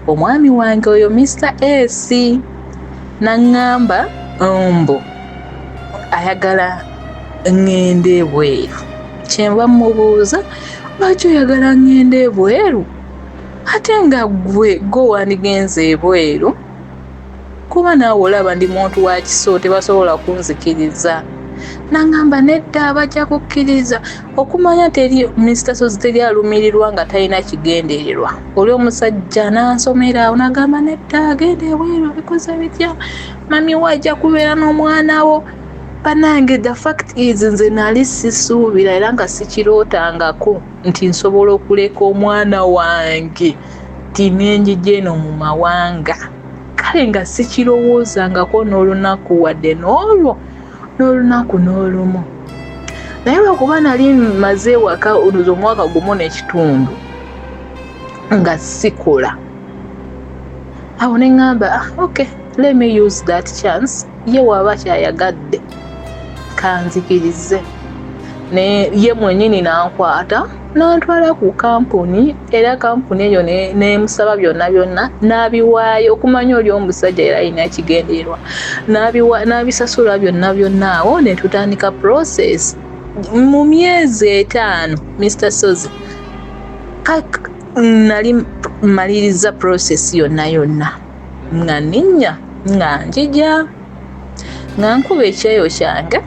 omwami wange oyo Mr S naŋŋamba mbu ayagala ŋŋende ebweru. Kyenva mubuuza, lwaki oyagala ŋŋende ebweru ate nga gwe go wandigenze ebweru? Kuba naawe olaba ndi muntu wa kiso, tebasobola kunzikiriza. Naŋŋamba nedda, bajja kukkiriza. Okumanya teri Mr Sozi, teri alumirirwa nga talina kigendererwa. Oli omusajja n'ansomera awo n'agamba nedda, agenda ebweru bikoze bitya, mami we ajja kubeera n'omwana wo. Bannange, the fact is nze nali sisuubira era nga sikirootangako nti nsobola okuleka omwana wange ti nenjija eno mu mawanga. Kale nga sikirowoozangako n'olunaku, wadde n'olwo n'olunaku n'olumu. Naye lwakuba nali maze ewaka onoza omwaka gumu n'ekitundu nga sikola, awo ne ŋŋamba, ah, okay, let me use that chance. Ye waaba kyayagadde kanzikirize. Ye mwennyini n'ankwata n'antwala ku kampuni, era kampuni eyo nemusaba byonna byonna n'abiwaayo. Okumanya oli omusajja era alina ekigendererwa, n'abisasula byonna byonna. Awo ne tutandika process. Mu myezi 5, Mr Sozi, nali mmaliriza process yonna yonna, nga ninnya nga njija nga nkuba ekyeyo kyange,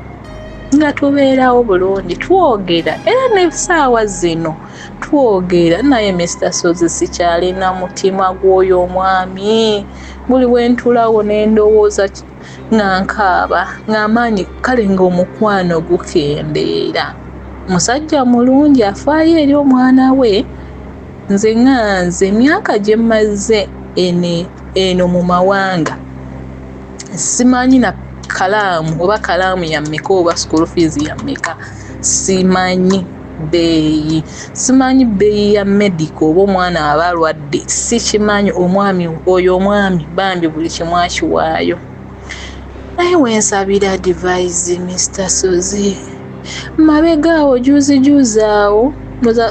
nga tubeerawo bulungi, twogera, era n'essaawa zino twogera. Naye Mr Sozi, sikyalina mutima gw'oyo omwami. Buli bwe ntulawo ne ndowooza nga nkaaba ng'amaanyi, kale ng'omukwano gukendeera. Musajja mulungi, afaayo eri omwana we. Nze nga nze emyaka gye mmaze ene eno mu mawanga simanyi na kalaamu oba kalaamu ya mmeka oba school fees ya mmeka, simanyi bbeeyi, simanyi bbeeyi ya medical oba omwana aba alwadde, sikimanyi. Omwami oyo, omwami bambi buli kimu akiwaayo. Naye wensabira advice, Mr Sozi, mabega awo juzi juzi awo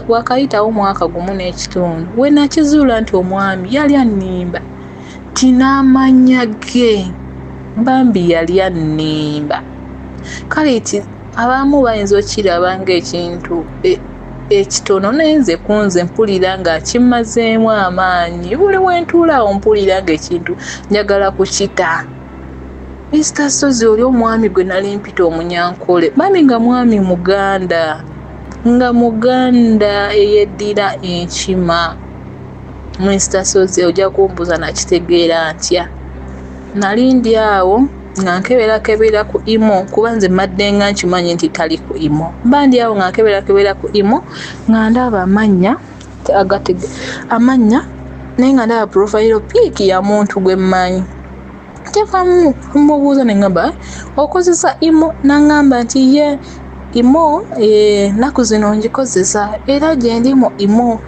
wakayitawo mwaka gumu n'ekitundu we nakizuula nti omwami yali annimba, ti n'amannya ge bambi yali annimba. Kale ti abamu bayinza okiraba ng'ekintu ekitono, naye nze kunze mpulira nga kimmazeemu amaanyi. Buli wentuulaawo mpulira ng'ekintu njagala kukita. Mr Sozi, oli omwami gwe nali mpita Omunyankole, bambi nga mwami Muganda, nga Muganda eyeddira Enkima. Mr Sozi, ojja kumbuuza nakitegeera ntya. Nali ndi awo nga nkeberakebera ku imo, kuba nze mmadde nga nkimanyi nti tali ku imo. Mba ndi awo nga nkeberakebera ku imo nga ndaba amannya amannya, naye nga ndaba profile pic ya muntu gwe mmanyi. Nteekamu mubuuza ne ŋŋamba, "Okozesa imo?" N'aŋŋamba nti ye imo ennaku zino ngikozesa era gye ndi mu imo.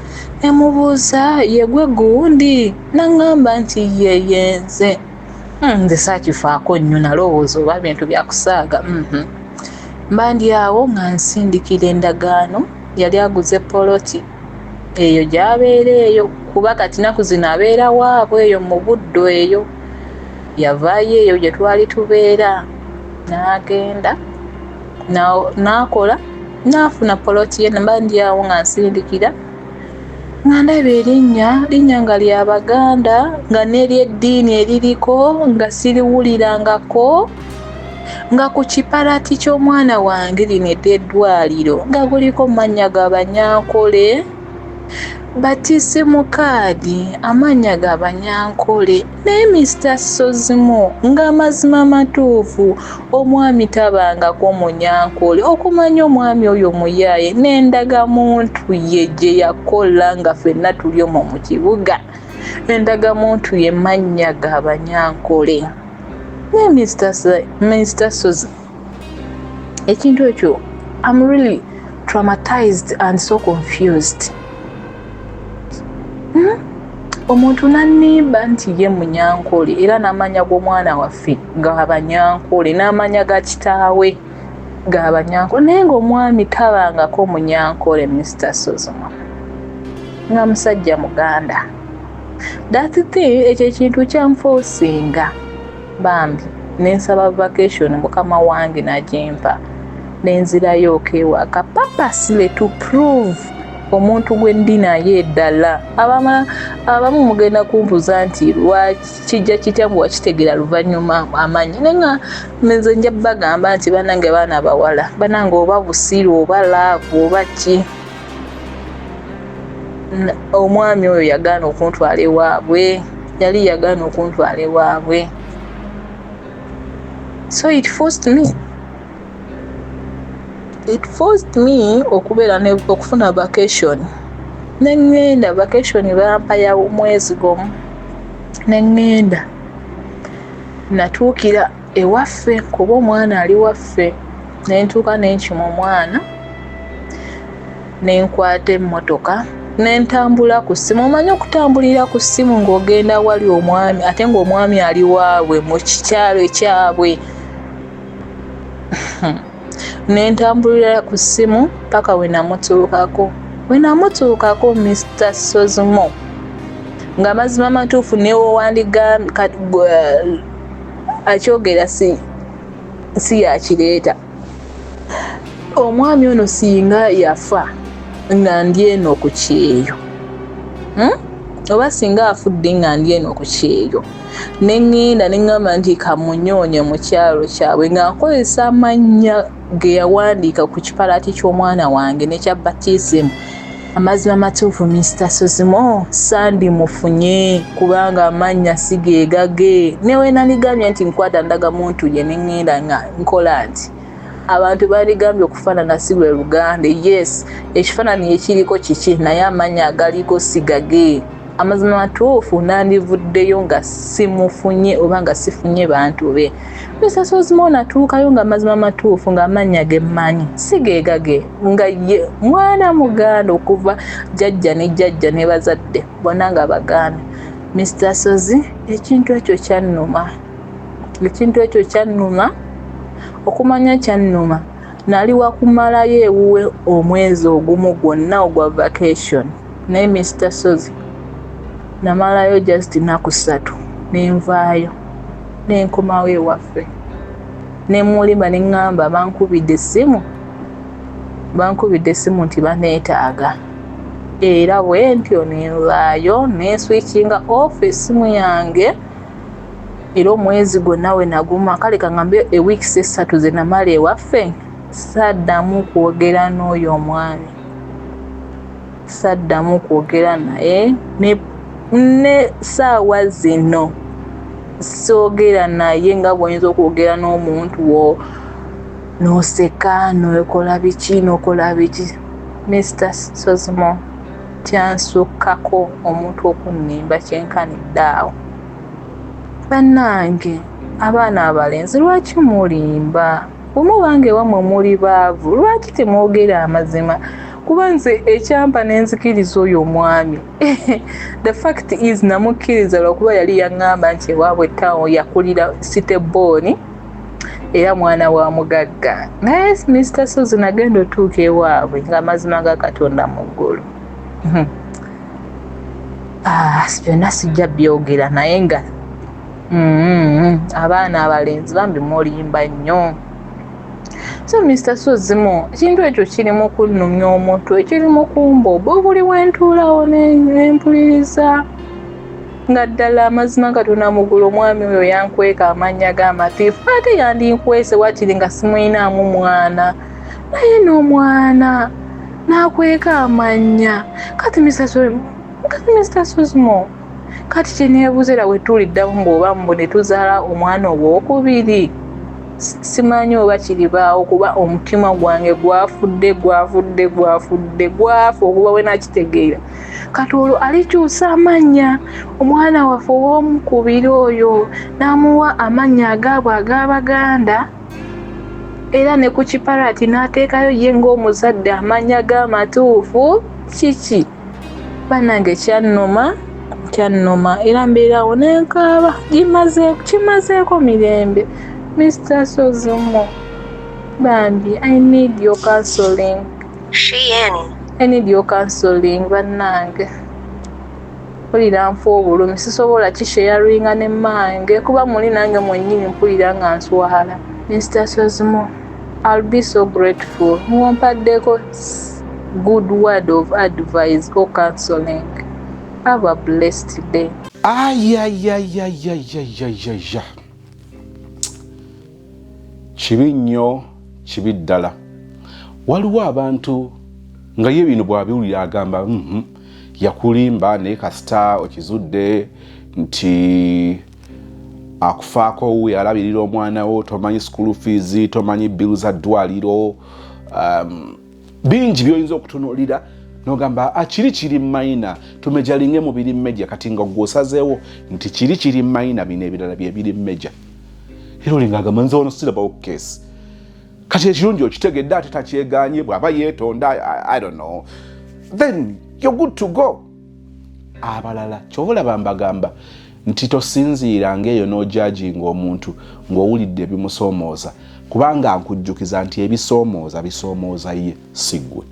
Ne mubuuza, "Ye gwe gundi?" N'aŋŋamba nti ye yenze. Nze saakifaako nnyo, nalowooza oba bintu byakusaaga. Mba ndi awo nga nsindikira endagaano, yali aguze poloti eyo gy'abeera eyo, kuba kati nnaku zino abeera waabwe eyo mu Buddo. Eyo yavaayo eyo gye twali tubeera n'agenda n'akola n'afuna poloti ye. Mba ndi awo nga nsindikira nga ndaba erinnya, linnya nga lya Baganda, nga n'eryeddiini eririko nga siriwulirangako, nga ku kipalati ky'omwana wange lino ery'eddwaliro nga kuliko mannya ga Banyankole, baptism card amannya ga Banyankole. Naye Mr Sozimo, ng'amazima amatuufu, omwami tabangako Munyankole. Okumanya omwami oyo muyaaye, n'endagamuntu ye gye yakola nga ffenna tuli omwo mu kibuga, endagamuntu ye mannya ga Banyankole. Naye Mr Sozi, ekintu ekyo, I'm really traumatized and so confused. Omuntu nannimba nti ye Munyankole, era n'amannya g'omwana waffe ga Banyankole, n'amannya ga kitaawe ga Banyankole, naye ng'omwami tabangako Munyankole. Mr Sozimo, nga musajja Muganda. That thing, ekyo ekintu kyanfoosinga bambi nensaba vacation, mukama wange nagimpa, nenzirayo okewaka purposely to prove omuntu gwe ndi naye ddala. Abamu mugenda kumbuuza nti lwaki kijja kitya mbu wakitegeera luvannyuma amannya, naye nga nze nja bagamba nti banange, baana bawala banange, oba busiru oba love oba ki, omwami oyo yagaana okuntwala ewaabwe, yali yagaana okuntwala ewaabwe. So it forced me okubeera okufuna vacation, neŋŋenda. Vacation bampa ya mwezi gumu, neŋŋenda. Natuukira ewaffe kuba omwana ali waffe, nentuuka nenkima omwana, nenkwata emmotoka nentambula ku ssimu. Omanyi okutambulira ku ssimu ng'ogenda wali omwami, ate ng'omwami ali waabwe mu kikyalo ekyabwe. Nentambulira ku ssimu paka we namutuukako. We namutuukako, Mr Sozimo, nga mazima matuufu newowandigambye akyogera si yakireeta. Omwami ono singa yafa nga ndi eno ku kyeyo, Oba singa afudde nga ndi eno ku kyeyo, neŋŋenda neŋŋamba nti kamunyoonye mu kyalo kyabwe nga nkozesa amannya ge yawandiika ku kipalati ky'omwana wange nekya baptism, amazima matuufu, Mr Sozimo, sandimufunye, kubanga amannya si geegage. Newenandigambye nti nkwata ndagamuntu ye neŋŋenda nga nkola nti abantu bandigambye okufaanana si lwe luganda. Yes, ekifaananyi ekiriko kiki, naye amannya agaliko si gage. Amazima matuufu, nandivuddeyo nga simufunye oba nga sifunye bantu be. Mr Sozimo natuukayo nga amazima matuufu nga amannya ge mmanyi si geegage, nga ye mwana muganda okuva jjajja ne jjajja ne bazadde bonna nga baganda. Mr Sozi, ekintu ekyo kyannuma, ekintu ekyo kyannuma, okumanya kyannuma. Nali wakumalayo ewuwe omwezi ogumu gwonna ogwa vacation, naye Mr Sozi, namalayo just nnaku 3 nenvaayo, nenkomawo ewaffe, nemulimba, neŋŋamba bankubidde essimu, bankubidde essimu nti baneetaaga. Era bwe ntyo nenvaayo, nenswitchinga off essimu yange. Era omwezi gwonna we naguma, kale kaŋŋambe eweeks 3 ze namala ewaffe, saddamu kwogera n'oyo omwami, saddamu kwogera naye. Ne saawa zino soogera naye nga bw'oyinza okwogera n'omuntu wo n'oseka, n'okola biki, n'okola biki. Mr Sozimo, kyansukkako omuntu okunnimba kyenkanidde awo. Bannange, abaana abalenzi, lwaki mulimba? Bwe muba nga ewammwe muli baavu, lwaki temwogera amazima? Kuba nze ekyampa nenzikiriza oyo omwami, the fact is namukkiriza lwakuba yali yaŋŋamba nti ewaabwe town yakulira city born era mwana wa mugagga. Naye Mr Sozi, nagenda otuuka ewaabwe ng'amazima ga Katonda mu ggulu. Ah, byonna sijja byogera, naye nga abaana abalenzi bambi mulimba nnyo. So Mr Sozimo, ekintu ekyo kirimu kunnumya omutwe, kirimu kumbobo buli wentuulawo nempuliriza nga ddala amazima Katonda mugulu, omwami oyo yankweka amannya g'amatiifu. Ate yandinkwese wakiri nga simuyinaamu mwana, naye n'omwana n'akweka amannya. Kati Mr Sozimo, kati kyeneebuuza, era wetuliddamu mbw'oba mbu ne tuzaala omwana owokubiri, simanyi oba kiribaawo, kuba omutima gwange gwafudde, gwafudde, gwafudde, gwafa okuba we nakitegeera. Kati olwo alikyusa amannya omwana waffe ow'omukubiri oyo n'amuwa amannya agaabwe ag'Abaganda, era ne ku kipalati n'ateekayo ye ng'omuzadde amannya g'amatuufu. Kiki bannange, kyannuma, kyannuma, era mbeerawo nenkaaba. Kimazeeko mirembe. Mr Sozimo, bambi, I need your counseling. Shein. I need your counseling. Bannange, mpulira nfa obulumi, sisobola kisharinga ne mmange kuba muli nange mwennyini mpulira nga nswala. Mr Sozimo, I'll be so grateful ng'ompaddeko good word of advice or counseling. Have a blessed day. Ayayayayayayaya, kibi nnyo, kibi ddala. Waliwo abantu nga ye bino bw'abiwulira agamba, Yakulimba, naye kasita okizudde nti akufaako, wuwe alabirira omwana wo, tomanyi school fees, tomanyi bill za ddwaliro, bingi byoyinza okutunuulira nogamba, ah, kiri kiri minor, tumajoringe mu biri major." Kati nga gweosazeewo nti kiri kiri minor, bino ebirala byebiri major, era olinga agamba, "Nze ono sirabawo case." Kati ekirungi okitegedde, ate takyeganye, bw'aba yeetonda, I don't know, then you're good to go. Abalala kyova olaba mbagamba nti tosinziiranga eyo n'ojudginga omuntu ng'owulidde ebimusoomooza, kubanga nkujjukiza nti ebisoomooza bisoomooza ye, si ggwe.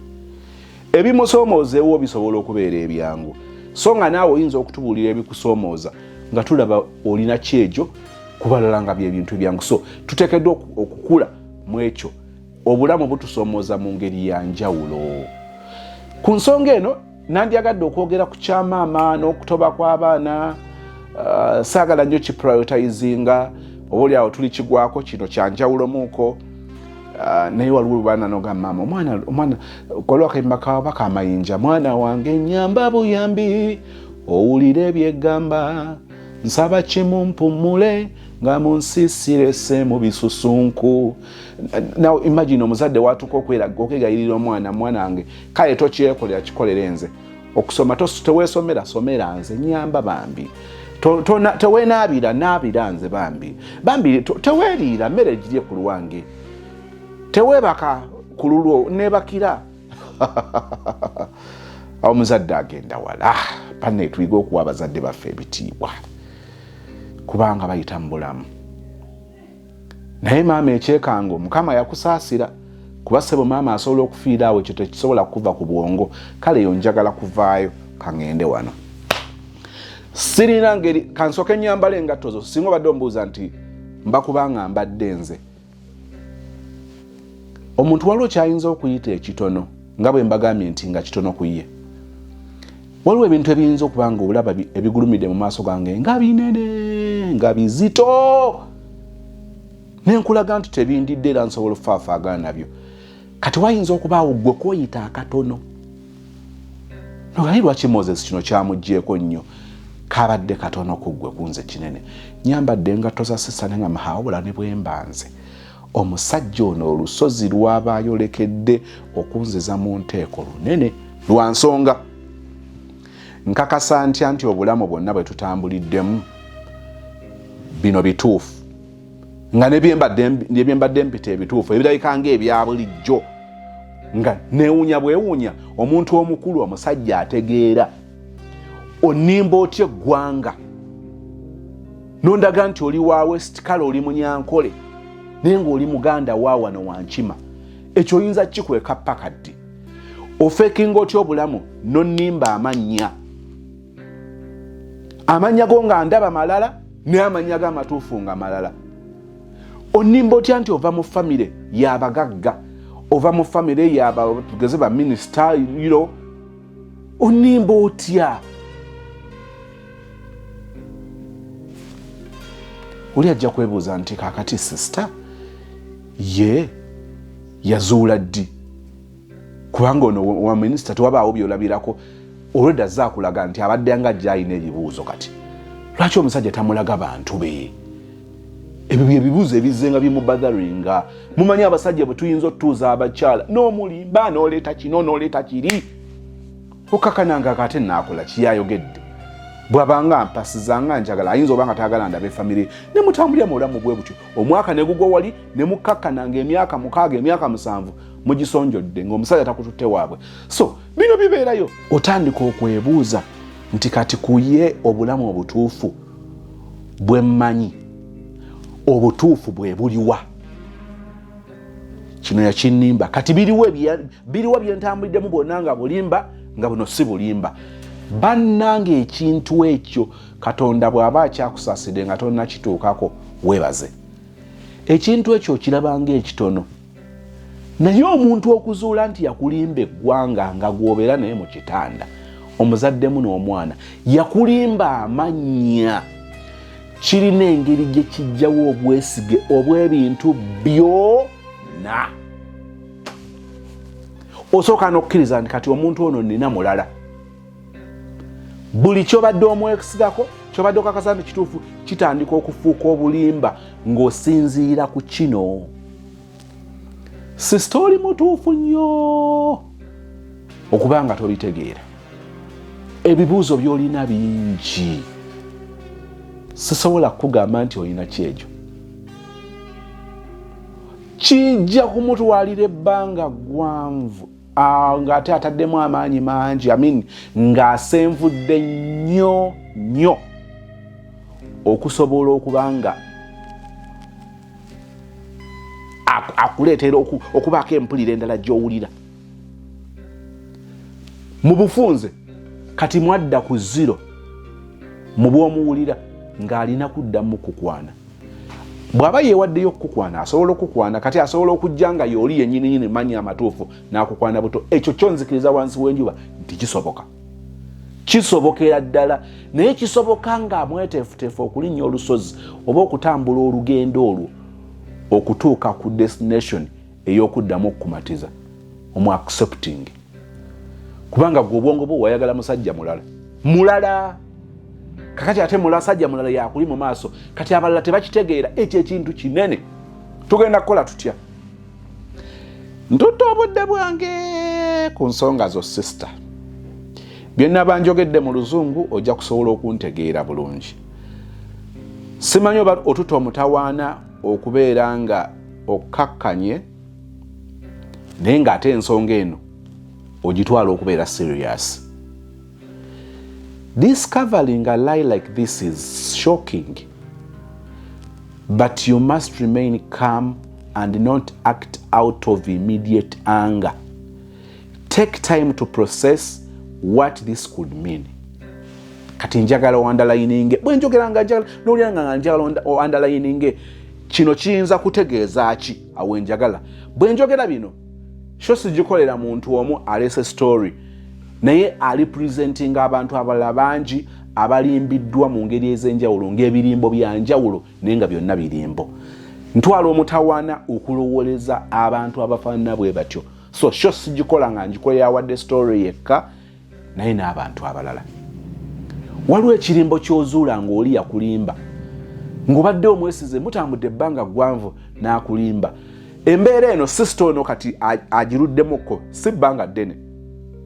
Ebimusoomooza ewo bisobola okubeera ebyangu, so nga naawe oyinza okutubuulira ebikusoomooza nga tulaba olina kyegyo kubalala nga byebintu ebyangu. So tuteekeddwa okukula mu ekyo. Obulamu butusoomooza mu ngeri ya njawulo. Ku nsonga eno nandyagadde okwogera ku kyamaama n'okutoba kw'abaana. Saagala nnyo kiprioritizinga, oba oliawo tuli kigwako, kino kyanjawulomuuko. Naye waliwo baana nogamba, "Maama, omwana, omwana." Waliwo akayimba kabaka amayinja, "Mwana wange nyamba buyambi, owulire byegamba, nsaba kimu mpumule nga munsisirese mu bisusunku." Now imagine omuzadde watuuka okwegayirira omwana, "Mwana wange, kale tokyekolera, kikolere nze." Okusoma teweesomera, somera nze, nyamba bambi. Tewenaabira, naabira nze bambi. Bambi teweeriira mmere girye ku lwange, teweebaka ku lulwo, neebakira. Omuzadde agenda wala. Banne, tuyiga okuwa abazadde baffe ebitiibwa kubanga bayita mu bulamu. Naye maama, ekyekango, Mukama yakusaasira kuba ssebo maama asobola okufiira awo, ekyo tekisobola kuva ku bwongo. Kale eyo njagala kuvaayo kaŋŋende wano, sirina ngeri kansooke nyambala engatto zo. Singa obadde ombuuza nti mba kubanga mbadde nze omuntu, waliwo kyayinza okuyita ekitono nga bwe mbagambye nti nga kitono ku ye. Waliwo ebintu ebiyinza okuba nga olaba ebigulumidde mu maaso gange nga binene, nga bizito, nenkulaga nti tebindidde era nsobola okufaafaagana nabyo. Kati wayinza okubaawo gwe kwoyita akatono nogaye, lwaki Moses kino kyamugyeko nnyo? Kabadde katono ku ggwe, kunze kinene. Nyambadde engatto za sister ne nga mahawabula ne bwemba nze omusajja ono, olusozi lwaba ayolekedde okunziza mu nteeko lunene lwa nsonga. Nkakasa ntya nti obulamu bwonna bwe tutambuliddemu bino bituufu, nga nebyembadde mpita ebituufu ebirabika nga ebya bulijjo, nga newunya bwewunya omuntu omukulu, omusajja ategeera, onimba otya eggwanga nondaga nti oli wa West, kale oli Munyankole, naye ngaoli Muganda wa wano wankima? Ekyo oyinza kikweka paka ddi? Ofekinga otya obulamu nonimba amannya, amannya go nga ndaba malala naye amannya go amatuufu nga malala? Onimba otya nti ova mu famire yabagagga, ova mu famire yabageze baminisita? Onimba otya? Oli ajja kwebuuza nti kakati sister ye yazuula ddi? Kubanga ono wa minisita tewabaawo byolabirako, olwedda azze akulaga nti abadde nga ajja alina ebibuuzo. Kati lwaki omusajja tamulaga bantu be? Ebyo byebibuuzo ebizze nga bimubotheringa. Mumanyi abasajja bwe tuyinza otutuuza abakyala n'omulimba, n'oleeta kino n'oleeta kiri, okakananga ate naakola kiyayogedde. Bw'abanga mpasiza nga njagala, ayinza oba nga tayagala ndabe famire, ne mutambulira mu bulamu bwe butyo omwaka ne gugwa wali, ne mukkakkananga emyaka 6, emyaka 7 mugisonjodde ng'omusajja takututte waabwe. So bino bibeerayo. Otandika okwebuuza nti kati kuye obulamu obutuufu bwe mmanyi, obutuufu bwe buliwa? Kino yakinnimba, kati biriwa byentambuliddemu bwonna nga bulimba, nga buno si bulimba? Bannange, ekintu ekyo Katonda bw'aba akyakusaasidde nga tonnakituukako, weebaze. Ekintu ekyo okiraba ng'ekitono, naye omuntu okuzuula nti yakulimba eggwanga nga gw'obeera naye mu kitanda, omuzaddemu n'omwana, yakulimba amannya, kirina engeri gye kijjawo obwesige obw'ebintu byonna. Osooka n'okkiriza nti kati omuntu ono nina mulala. Buli kyobadde omwesigako, kyobadde okakasa nti kituufu, kitandika okufuuka obulimba ng'osinziira ku kino. Sister, oli mutuufu nnyo okuba nga tobitegeera. Ebibuuzo by'olina bingi, sisobola kukugamba nti olina kyegyo. Kijja kumutwalira ebbanga ggwanvu ng'ate ataddemu amaanyi mangi, I mean ng'asenvudde nnyo nnyo okusobola okuba nga akuleetera okubaako empulira endala gy'owulira mu bufunze. Kati mwadda ku zero mu bw'omuwulira ng'alina kuddamu kukwana. Bw'aba yeewaddeyo okukukwana, asobola okukukwana. Kati asobola okujja nga y'oli yennyininyini manyi amatuufu n'akukwana buto. Ekyo kyo nzikiriza wansi w'enjuba nti kisoboka, kisobokera ddala, naye kisoboka nga mweteefuteefu okulinnya olusozi oba okutambula olugendo olwo okutuuka ku destination ey'okuddamu okukumatiza omu accepting, kubanga gwe obwongo bwo wayagala musajja mulala mulala. Kakati ate mulasajja mulala yakuli mu maaso, kati abalala tebakitegeera. Ekyo ekintu kinene. Tugenda kukola tutya? Ntutta obudde bwange ku nsonga zo, sister. Byennaba njogedde mu Luzungu ojja kusobola okuntegeera bulungi. Simanyi oba otuta omutawaana okubeera nga okkakkanye, naye ng'ate ensonga eno ogitwala okubeera serious. Discovering a lie like this is shocking, but you must remain calm and not act out of immediate anger. Take time to process what this could mean. Kati njagala ounderlininge, bwe njogera nga njagala nowulira nga njagala ounderlininge, kino kiyinza kutegeeza ki? Awo njagala bwe njogera bino, show sigikolera muntu omu aleese story, naye ali presentinga abantu abalala bangi abalimbiddwa mu ngeri ez'enjawulo, ng'ebirimbo bya njawulo, naye nga byonna birimbo. Ntwala omutawaana okulowooleza abantu abafaanana bwe batyo. So show sigikola nga ngikolera awadde story yekka, naye n'abantu abalala. Waliwo ekirimbo ky'ozuula ng'oli yakulimba, ng'obadde omwesize, mutambudde ebbanga ggwanvu, n'akulimba. Embeera eno sister ono kati agiruddemukko, si bbanga ddene,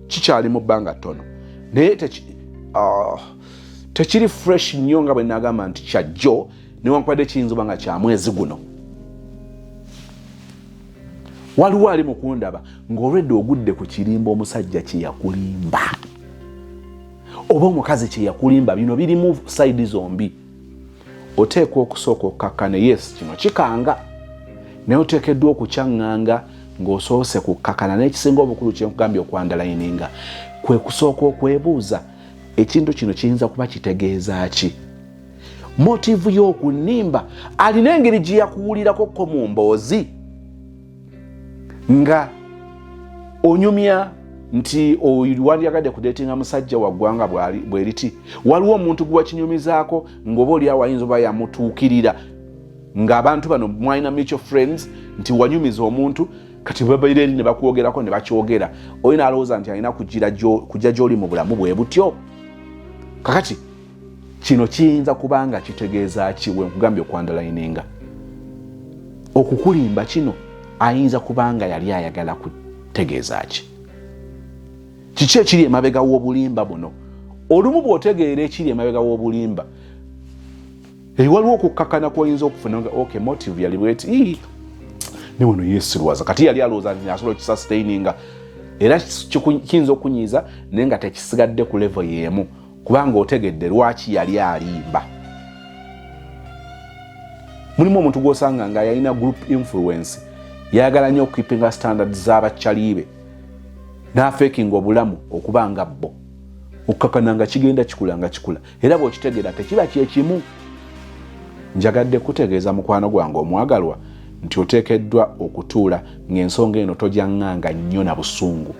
kikyali mu bbanga ttono, naye tekiri fresh nnyo nga bwe nagamba nti kyajjo, newankubadde kiyinza oba nga kya mwezi guno. Waliwo ali mu kundaba ng'olwedde ogudde ku kirimba omusajja kye yakulimba oba omukazi kye yakulimba. Bino birimu side zombi. Oteekwa okusooka okkakkane. Yes, kino kikanga, naye oteekeddwa okukyaŋŋanga ng'osoose kukkakana. N'ekisinga obukulu kyenkugambye okuunderlininga kwe kusooka okwebuuza, ekintu kino kiyinza kuba kitegeeza ki? Motive y'okunimba, alina engeri gye yakuwulirako ko mu mboozi nga onyumya nti wandyagadde kudatinga musajja wa ggwanga bwe riti. Waliwo omuntu gwe wakinyumizaako ng'oba oli awo ayinza oba yamutuukirira, ng'abantu bano mwalina mutual friends, nti wanyumiza omuntu, kati babaire eri ne bakwogerako ne bakyogera, oli n'alowooza nti alina kujja gy'oli mu bulamu bwe butyo. Kakati kino kiyinza kubanga kitegeeza ki? Wenkugambye okuunderlininga, okukulimba kino ayinza kubanga yali ayagala kutegeeza ki? Kiki ekiri emabega w'obulimba buno? Olumu bw'otegeera ekiri emabega w'obulimba, waliwo okukkakana kwoyinza okufuna nga ok, motive yali bweti, ne wano yeesirwaza. Kati yali alowooza nti asobola okisustaininga, era kiyinza okunyiiza, naye nga tekisigadde ku level y'emu, kubanga otegedde lwaki yali alimba. Mulimu omuntu gwosanga nga yalina group influence, yayagala nnyo okukeepinga standard z'abakyali be, n'afakinga obulamu okuba nga bo, okukakana nga kigenda kikula nga kikula, era bw'okitegeera tekiba kyekimu. Njagadde kutegeeza, mukwano gwange omwagalwa, nti oteekeddwa okutuula ng'ensonga eno tojaŋŋanga nnyo na busungu.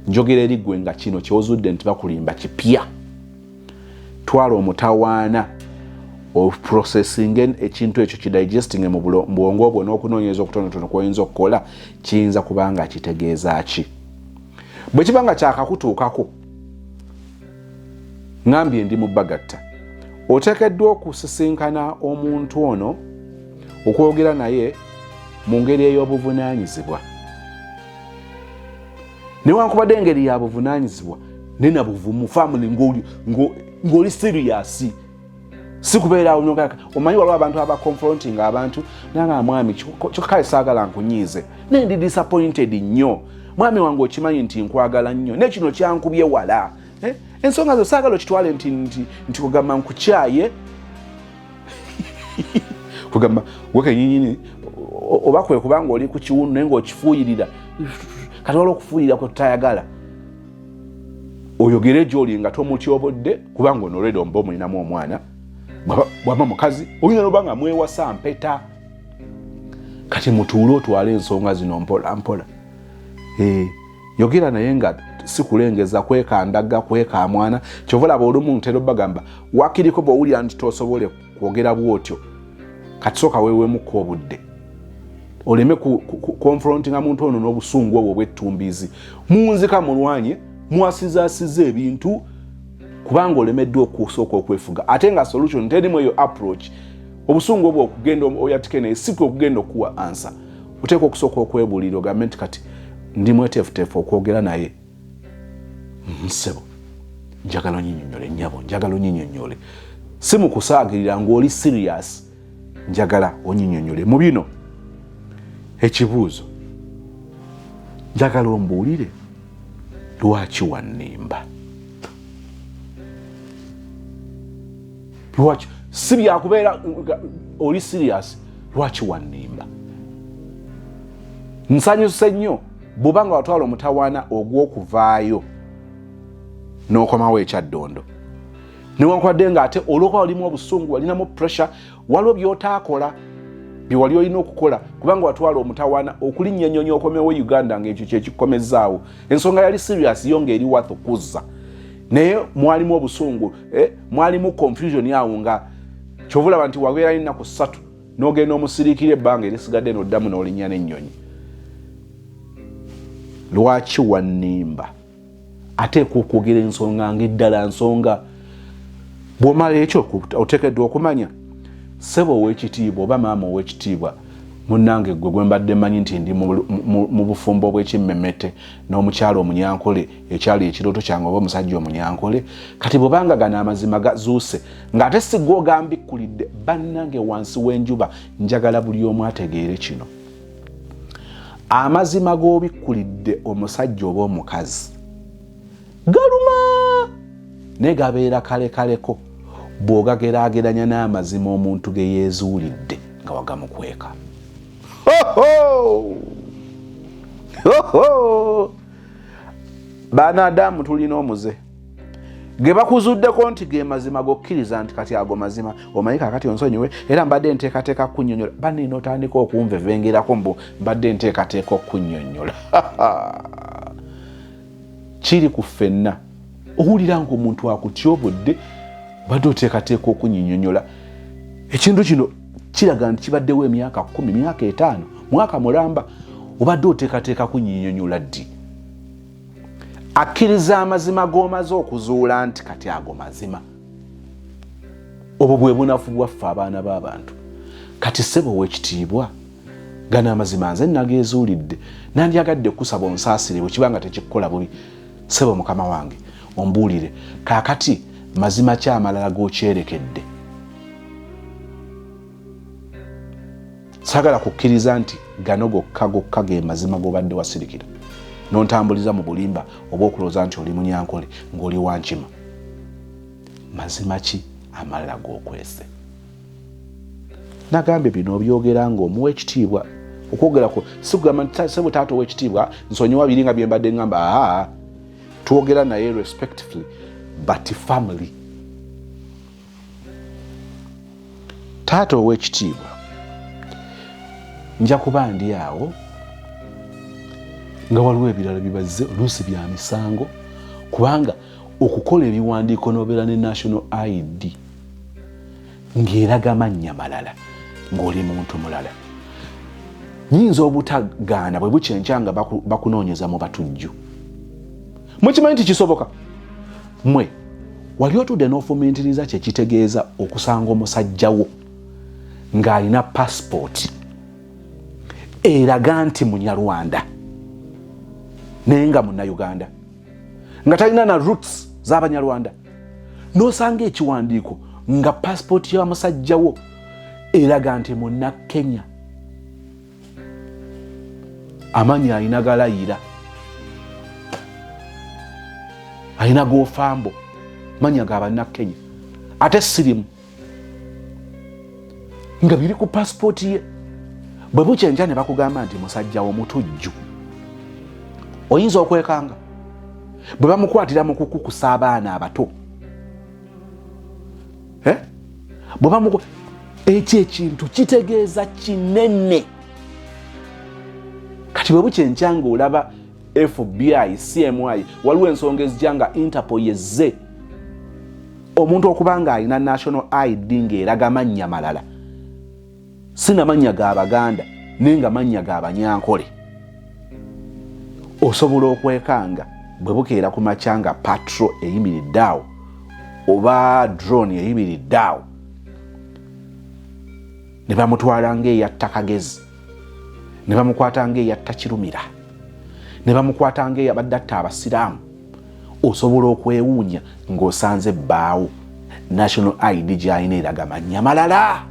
Njogera eri ggwe nga kino kyozudde nti bakulimba kipya. Twala omutawaana oprocessinge ekintu ekyo, kidigestinge mu bwongo bwo n'okunoonyereza okutonotono kwoyinza okukola, kiyinza kuba nga kitegeeza ki? Bwe kiba nga kyakakutuukako, ŋambye ndi mu bagatta, oteekeddwa okusisinkana omuntu ono okwogera naye mu ngeri ey'obuvunaanyizibwa, newankubadde engeri ya buvunaanyizibwa naye nabuvumu, family, ng'oli serious, si kubeera. Omanyi waliwo abantu abaconfronting abantu nanga, "Mwami, kale saagala nkunyiize, naye ndi disappointed nnyo. Mwami wange, okimanyi nti nkwagala nnyo, naye kino kyankubye wala. Eh? Ensonga zo saagala okitwale nti kugamba nkukyaye, kugamba gwe kenyinyini, oba kwe kubanga oli ku kiwundu naye ngaokifuuyirira." Kati waliwo okufuuyirira kwe tutayagala. Oyogere gyoli nga tomutyobodde, kubanga ono olwedde omuba omulinamu omwana, bwaba mukazi oyinza noba nga mwewasa mpeta. Kati mutuule otwale ensonga zino mpola mpola. Yogera naye nga si kulengeza, kwekandaga, kwekamwana. Kyova olaba olumu ntera obagamba, wakiriko bwowulira nti tosobole kwogera bwotyo, kati sooka weewemuko obudde, oleme confrontinga muntu ono n'obusungu obwo obwettumbiizi. Munzika mulwanye, mwasizaasiza ebintu, kubanga olemeddwa okusooka okwefuga, ate nga solution terimu eyo approach. Obusungu obwo okugenda oyatike naye si kwe okugenda okuwa answer. Oteeka okusooka okwebuulira, ogambe nti, "Kati ndi mweteefuteefu okwogera naye, ssebo." Njagala onyinyonyole nyabo, njagala onyinyonyole, si mu kusaagirira, ng'oli serious. Njagala onyinyonyole mu bino ekibuuzo, njagala ombuulire lwaki wannimba. Lwaki? Si byakubeera oli serious. Lwaki wannimba? Nsanyuse nnyo bw'oba nga watwala omutawaana ogw'okuvaayo n'okomawo ekyaddondo, newankubadde nga ate olwokuba olimu obusungu, walinamu pressure, waliwo byotaakola byewali olina okukola, kubanga watwala omutawaana okulinnya ennyonyi okomewo Uganda, ngaekyo kyekikukomezaawo. Ensonga yali serious yo, ngaeri worth okuzza, naye mwalimu obusungu, mwalimu confusion awo, nga kyova olaba nti wabeerayo ennaku 3 n'ogenda omusiriikira ebbanga erisigadde n'oddamu n'olinnya n'ennyonyi. Lwaki wannimba? Ateekwa okwogera ensonga ngaeddala nsonga. Bw'omala ekyo, oteekeddwa okumanya, ssebo ow'ekitiibwa oba maama ow'ekitiibwa munnange, gwe gwe mbadde mmanyi nti ndi mu bufumbo bw'ekimmemete n'omukyalo omunyankole, ekyali ekirooto kyange, oba omusajja omunyankole. Kati bwebanga gano amazima gazuuse ng'ate si gwe ogambikkulidde, bannange wansi w'enjuba, njagala buli omu ategeere kino: amazima g'obikkulidde omusajja oba omukazi galuma, naye gabeera kalekaleko bw'ogageraageranya n'amazima omuntu ge yeezuulidde nga wagamukweka. Ho ho! Baana adamu tulina omuze ge bakuzuddeko nti ge mazima gokkiriza nti kati ago mazima omanyi. Kakati onsonyiwe, era mbadde nteekateeka kunnyonnyola. Banina otandika okunvevengerako mbu mbadde nteekateeka okunnyonnyola. Kiri ku ffenna, owulira ngaomuntu akutyobodde, obadde oteekateeka okunyinyonyola. Ekintu kino kiraga nti kibaddewo emyaka 10, myaka 5, mwaka mulamba, obadde oteekateeka kunyinyonyola ddi? Akkiriza amazima g'omaze okuzuula nti kati ago mazima. Obwo bwe bunafu bwaffe abaana b'abantu. Kati ssebo ow'ekitiibwa, gano amazima nze nageezuulidde, nandyagadde kusaba onsaasire bwe kiba nga tekikukola bubi, ssebo mukama wange, ombuulire kaakati mazima ki amalala g'okyerekedde. Saagala kukkiriza nti gano gokka gokka ge mazima g'obadde wasirikira n'ontambuliza mu bulimba oba okulowooza nti oli munyankole ng'oli wankima. Mazima ki amalala g'okwese? Nagambye bino obyogera ng'omuwa ekitiibwa. Okwogera ku si kugamba nti sebo taata ow'ekitiibwa, nsonyiwa biri nga bye mbadde ngamba. Aa, twogera naye respectfully but family. Taata ow'ekitiibwa, nja kuba ndi awo nga waliwo ebirala bibazze, oluusi bya misango, kubanga okukola ebiwandiiko n'obeera ne national ID ng'eraga mannya malala ng'oli muntu mulala, nyinza obutagaana bwe bukyenkya nga bakunoonyeza mu batujju. Mukimanyi nti kisoboka? Mwe wali otudde n'ofumintiriza kyekitegeeza okusanga omusajja wo ng'alina pasipooti eraga nti munyarwanda naye nga munnayuganda, nga talina na roots z'abanyarwanda, n'osanga ekiwandiiko nga pasipooti ya musajja wo eraga nti munna Kenya, amannya alina galayira, alina gofambo, manya ga banna Kenya, ate sirimu nga biri ku pasipooti ye. Bwe bukyenja ne bakugamba nti musajja wo mutujju, oyinza okwekanga bwe bamukwatira mu kukukusa abaana abato, eh? Bwe ekyo ekintu kitegeeza kinene. Kati bwe bukyenkya nga olaba FBI, CMI, waliwo ensonga ezijja nga Interpol yezze, omuntu okuba nga alina national ID ng'eraga mannya malala, si na mannya ga Baganda naye nga mannya ga Banyankole, osobola okwekanga bwe bukeera ku makya nga patrol eyimiridde awo oba drone eyimiridde awo, ne bamutwala ng'eyatta Kagezi, ne bamukwata ng'eyatta Kirumira, ne bamukwata ng'eyabadde atta Abasiraamu. Osobola okwewuunya ng'osanze bbaawo national ID gy'alina eraga mannya malala.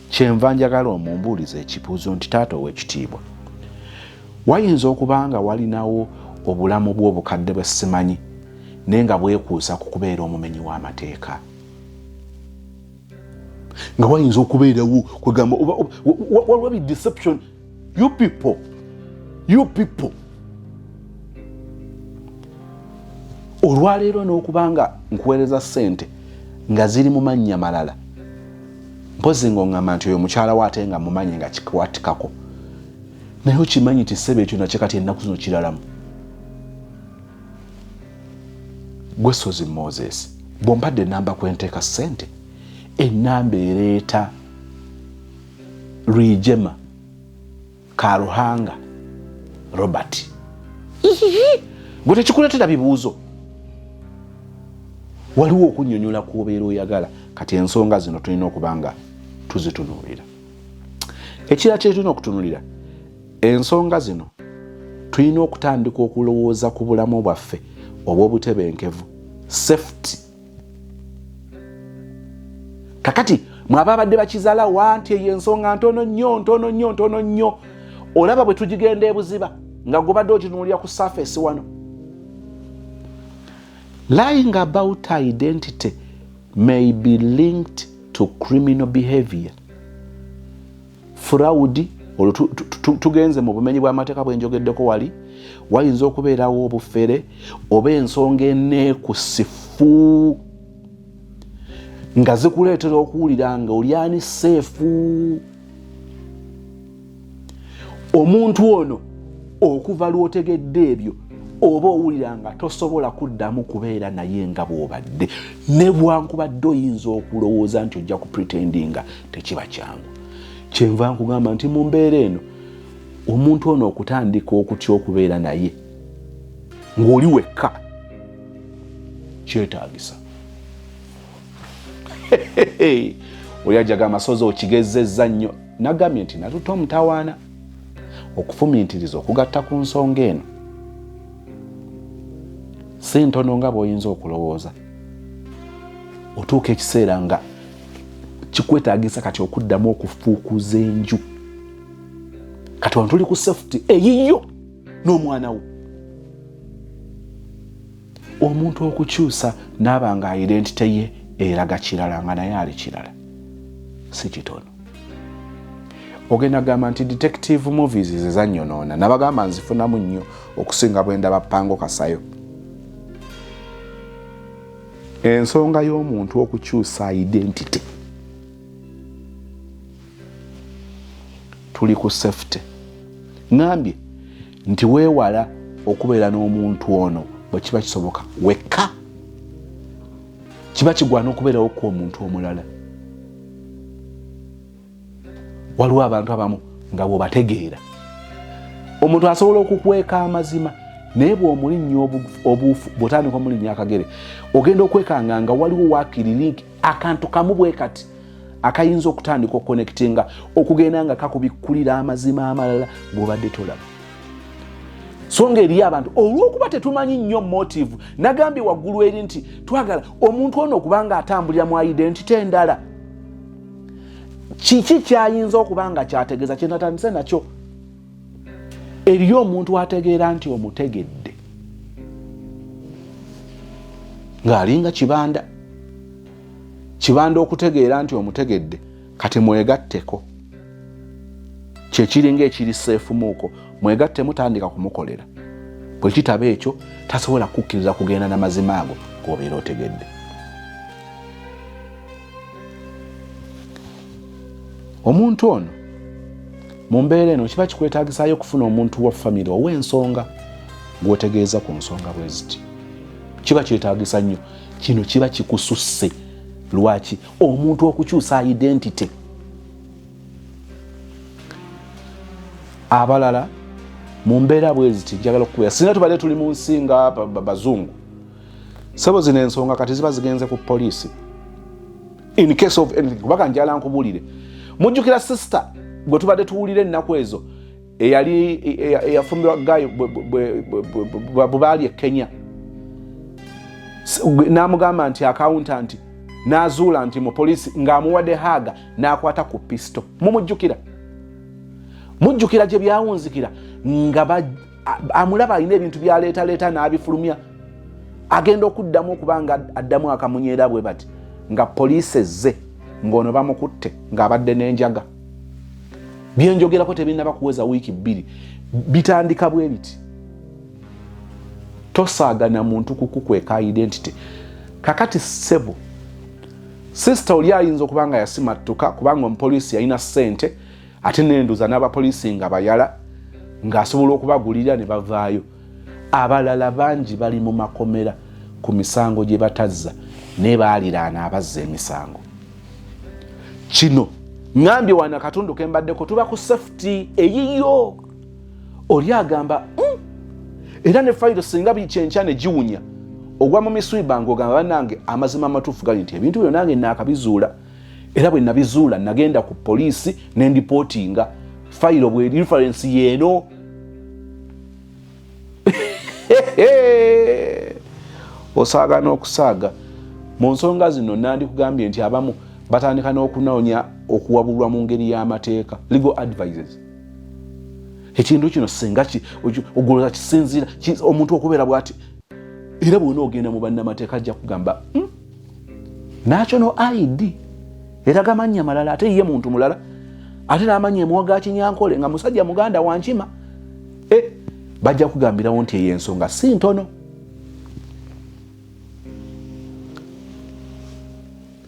Kyenva njagala omumbuuliza ekibuuzo nti taata ow'ekitiibwa, wayinza okuba nga walinawo obulamu bw'obukadde bwe simanyi naye nga bwekuusa ku kubeera omumenyi w'amateeka, nga wayinza okubeerawo kwegamba waliwo bi deception. You people, you people, olwaleero n'okuba nga nkuweereza ssente nga ziri mu mannya malala, mpozi ng'oŋŋamba nti oyo mukyala we ate nga mumanyi nga kikwatikako, naye okimanyi nti ssebo ekyo nakyo kati ennaku zino kiralamu. Gwe Sozi Moses, bw'ompadde ennamba kwenteeka ssente, ennamba ereeta Rwigyema Karuhanga Robert, gwe tekikuleetera bibuuzo? Waliwo okunyonyola kwobeera oyagala. Kati ensonga zino tulina okuba nga tuzitunuulira. Ekirala kyetulina okutunulira ensonga zino, tulina okutandika okulowooza ku bulamu bwaffe obw'obutebenkevu, safety. Kakati mwaba abadde bakizala wa nti eyo ensonga ntono nnyo, ntono nnyo, ntono nnyo. Olaba bwe tugigenda ebuziba nga gubadde oginuulira ku surface wano. Lying about identity may be linked to criminal behavior, fraud. Olwo tugenze mu bumenyi bw'amateeka bwenjogeddeko wali. Wayinza okubeerawo obufere oba ensonga eneekusifu nga zikuleetera okuwulira nga olyani safe. Omuntu ono okuva lw'otegedde ebyo, oba owulira nga tosobola kuddamu kubeera naye nga bw'obadde, ne bwankubadde oyinza okulowooza nti ojja kupretendinga, tekiba kyangu. Kyenva nkugamba nti mu mbeera eno, omuntu ono okutandika okutya okubeera naye ng'oli wekka kyetaagisa. Oli ajaga amasozi okigezezza nnyo. Nagambye nti natuta omutawaana okufumintiriza okugatta ku nsonga eno si ntono nga bw'oyinza okulowooza. Otuuka ekiseera nga kikwetaagisa kati okuddamu okufuukuza enju. Kati wano tuli ku safety eyiyo n'omwana wo. Omuntu okukyusa n'aba nga identity ye eraga kirala nga naye ali kirala si kitono. Ogenda gamba nti detective movies ze zannyonoona. Nabagamba nzifunamu nnyo okusinga bwe ndaba Pango Kasayo. Ensonga y'omuntu okukyusa identity, tuli ku safety. Ŋambye nti weewala okubeera n'omuntu ono bwe kiba kisoboka wekka, kiba kigwana okubeerawo ku omuntu omulala. Waliwo abantu abamu nga bw'obategeera, omuntu asobola okukweka amazima, naye bw'omulinnya obuufu, bw'otandika omulinnya akagere, ogenda okwekanga nga waliwo waakiri link akantu kamu bwe kati akayinza okutandika okukonekitinga okugenda nga kakubikkulira amazima amalala g'obadde tolaba. So nga eriyo abantu, olw'okuba tetumanyi nnyo motive, nagambye waggulu eri nti twagala omuntu ono okuba nga atambulira mu identity endala, kiki kyayinza okuba nga kyategeeza kyenatandise nakyo. Eriyo omuntu ategeera nti omutegedde ng'alinga kibanda kibanda, okutegeera nti omutegedde kati mwegatteko, kyekiringa ekiri seefumuuko, mwegatte mutandika kumukolera. Bwe kitaba ekyo, tasobola kukkiriza kugenda na mazima ago g'obeera otegedde. Omuntu ono mu mbeera eno kiba kikwetaagisaayo okufuna omuntu wa famire ow'ensonga gw'otegeeza ku nsonga bwe ziti. Kiba kyetaagisa nnyo. Kino kiba kikususse. Lwaki omuntu okukyusa identity? Abalala mu mbeera bwe ziti, njagala okukubeera singa tubadde tuli mu nsi nga bazungu, sebo, zino ensonga kati ziba zigenze ku poliisi in case of anything. Kubanga njala nkubuulire, mujjukira sister gwe tubadde tuwulira ennaku ezo eyali eyafumbirwa gayo bwe baali e Kenya? N'amugamba nti accountant, n'azuula nti mu poliisi ng'amuwadde hug, n'akwata ku pisto. Mumujjukira, mujjukira gye byawunzikira nga amulaba alina ebintu byaleetaleeta n'abifulumya. Agenda okuddamu okuba nga addamu akamunyeera bwe bati nga poliisi ezze, ng'ono bamukutte ng'abadde n'enjaga. Byenjogerako tebinnaba kuweza wiiki 2. Bitandika bwe biti. Tosaagana muntu kukukweka identity. Kakati ssebo, sister, oli ayinza okuba nga yasimattuka kubanga omupoliisi yalina ssente, ate nenduza n'abapoliisi nga bayala, ng'asobola okubagulira ne bavaayo. Abalala bangi bali mu makomera ku misango gye batazza, naye baaliraana abazza emisango. Kino ŋambye wano akatundu ke mbaddeko, tuba ku safety eyiyo. Oli agamba, Era ne fayiro singa bikyenkya ne giwunya, ogwa mu miswiba ngaogamba, bannange, amazima amatuufu gali nti ebintu byo nange naakabizuula, era bwe nabizuula nagenda ku poliisi nendipootinga fayiro, bwe reference yeeno. Osaaga n'okusaaga mu nsonga zino. Nandikugambye nti abamu batandika n'okunoonya okuwabulwa mu ngeri y'amateeka, legal advices. Ekintu kino singa ogoloza kisinziira omuntu okubeera bwati, era bwona ogenda mu bannamateeka ajja kugamba, National ID eraga mannya malala, ate ye muntu mulala, ate n'amanya emuwa ga Kinyankole nga musajja muganda wankima. E, bajja kugambirawo nti eyo ensonga si ntono.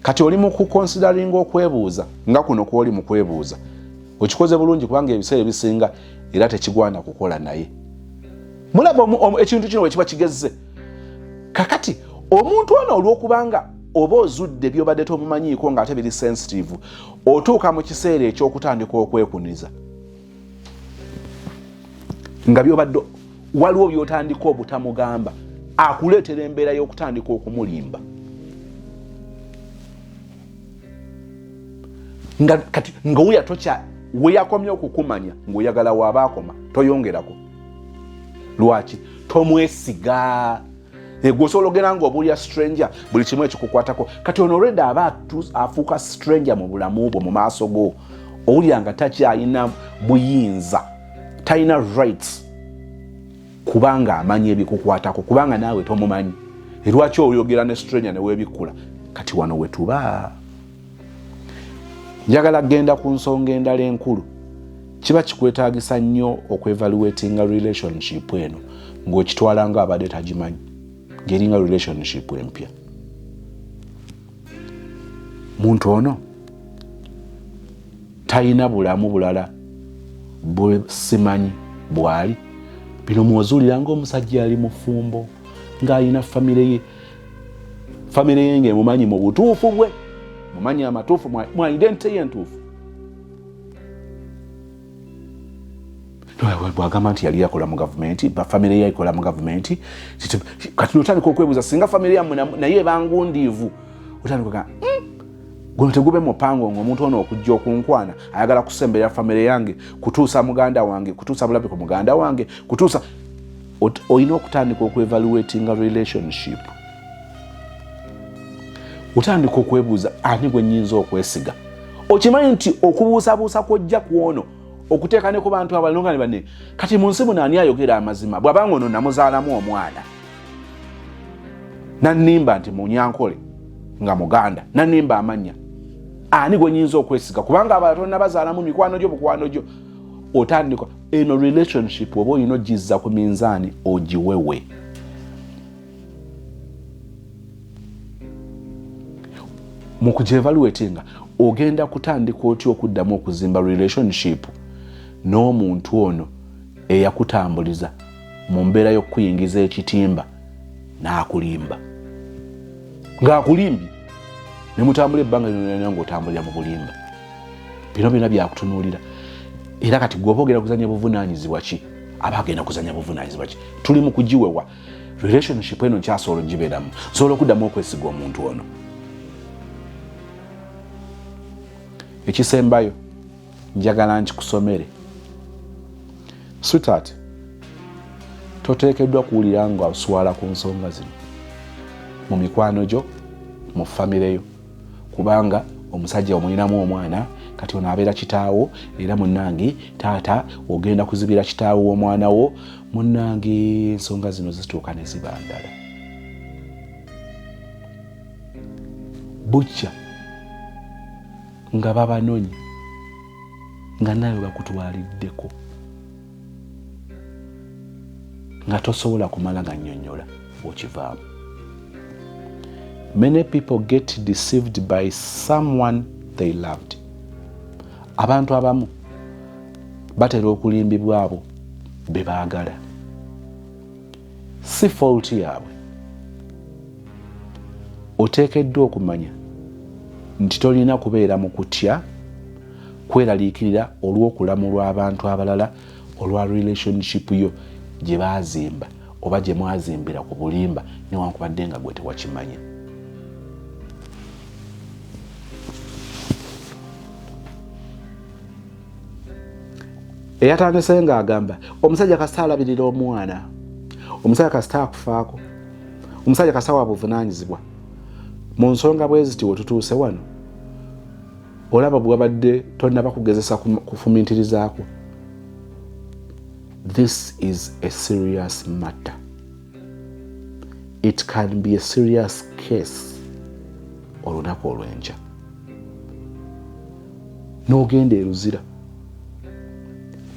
Kati oli mu kuconsideringa okwebuuza nga kuno kwoli mu kwebuuza, okikoze bulungi, kubanga ebiseera ebisinga era tekigwana kukola. Naye mulaba ekintu kino wekiba kigezze. Kakati omuntu ono, olwokubanga oba ozudde byobadde tomumanyiiko ngaate biri sensitive, otuuka mu kiseera ekyokutandika okwekuniza nga byobadde waliwo byotandika obutamugamba, akuleetera embeera y'okutandika okumulimba nga kati nga wuya tokya weyakomye okukumanya ng'oyagala waaba akoma, toyongerako. Lwaki tomwesiga? Egwe osobola ogenda nga obuulira stranger buli kimu ekikukwatako. Kati ono already aba afuuka stranger mu bulamu bwo. Mu maaso go owulira nga takyalina buyinza, talina rights, kubanga amanya ebikukwatako, kubanga naawe tomumanyi. Erwaki oyogera ne stranger newebikkula? Kati wano wetuba njagala kugenda ku nsonga endala enkulu. Kiba kikwetagisa nnyo okwevaluatinga relationship eno ng'okitwala nga abadde tagimanyi, ng'eringa relationship empya. Muntu ono talina bulamu bulala bwesimanyi bwali. Bino mwozuulira ngaomusajja ali mufumbo, ng'alina famire ye, famire ye ng'emumanyi mu butuufu bwe, mumanyi amatuufu, mu identity ye entuufu. Bwagamba nti yali yakola mu gavumenti, bafamire ye ekola mu gavumenti, kati notandika okwebuuza singa famire yammwe naye ebangundiivu. Otandika, guno tegube mupango ngaomuntu ono okujja okunkwana ayagala kusemberera famire yange, kutuusa muganda wange, kutuusa bulabe ku muganda wange, kutuusa. Olina okutandika okwevaluatinga relationship. Otandika okwebuuza, ani gwe nyinza okwesiga? Okimanyi nti okubuusabuusa kwojja kwono okuteeka ne ku bantu abalala ne banne. Kati mu nsi muno ani ayogera amazima? Bw'abanga ono namuzaalamu omwana, nanimba nti Munyankole nga muganda, nanimba amanya, ani gwe nyinza okwesiga? Kubanga abalala tonnabazaalamu mikwano gyo, bukwano gyo. Otandika eno relationship oba olina ogizza ku minzaani, ogiwewe mu kugyevaluatinga. Ogenda kutandika otya okuddamu okuzimba relationship n'omuntu ono eyakutambuliza mu mbeera y'okukuyingiza ekitimba n'akulimba, ng'akulimbye ne mutambula ebbanga lyonna ng'otambulira mu bulimba? Bino byonna byakutunuulira. Era kati gwe oba ogenda kuzanya buvunaanyizibwa ki? Aba agenda kuzanya buvunaanyizibwa ki? Tuli mu kugiwewa relationship eno. Nkyasobola ogibeeramu? Nsobola okuddamu okwesiga omuntu ono? Ekisembayo njagala nkikusomere. Sweetheart, toteekeddwa kuwulira nga oswala ku nsonga zino. Mu mikwano gyo, mu famire yo, kubanga omusajja omulinamu omwana, kati ono abeera kitaawo. Era munnange taata, ogenda kuzibira kitaawo w'omwana wo. Munnange, ensonga zino zituuka ne ziba ndala. Bukya nga babanonye nga nawe bakutwaliddeko, nga tosobola kumala ganyonyola okivaamu. Many people get deceived by someone they loved. Abantu abamu batera okulimbibwa abo be baagala. Si fault yaabwe. Oteekeddwa okumanya nti tolina kubeera mu kutya kweraliikirira olw'okulamulwa abantu abalala olwa relationship yo gye baazimba oba gye mwazimbira ku bulimba, newankubadde nga gwe tewakimanya. Eyatandise ng'agamba omusajja kasita alabirira omwana, omusajja kasita akufaako, omusajja kasita wa buvunaanyizibwa. Mu nsonga bwe ziti wetutuuse wano, olaba bwewabadde tonnaba kugezesa kufumintirizaako. This is a serious matter. It can be a serious case. Olunaku olw'enkya n'ogenda eruzira,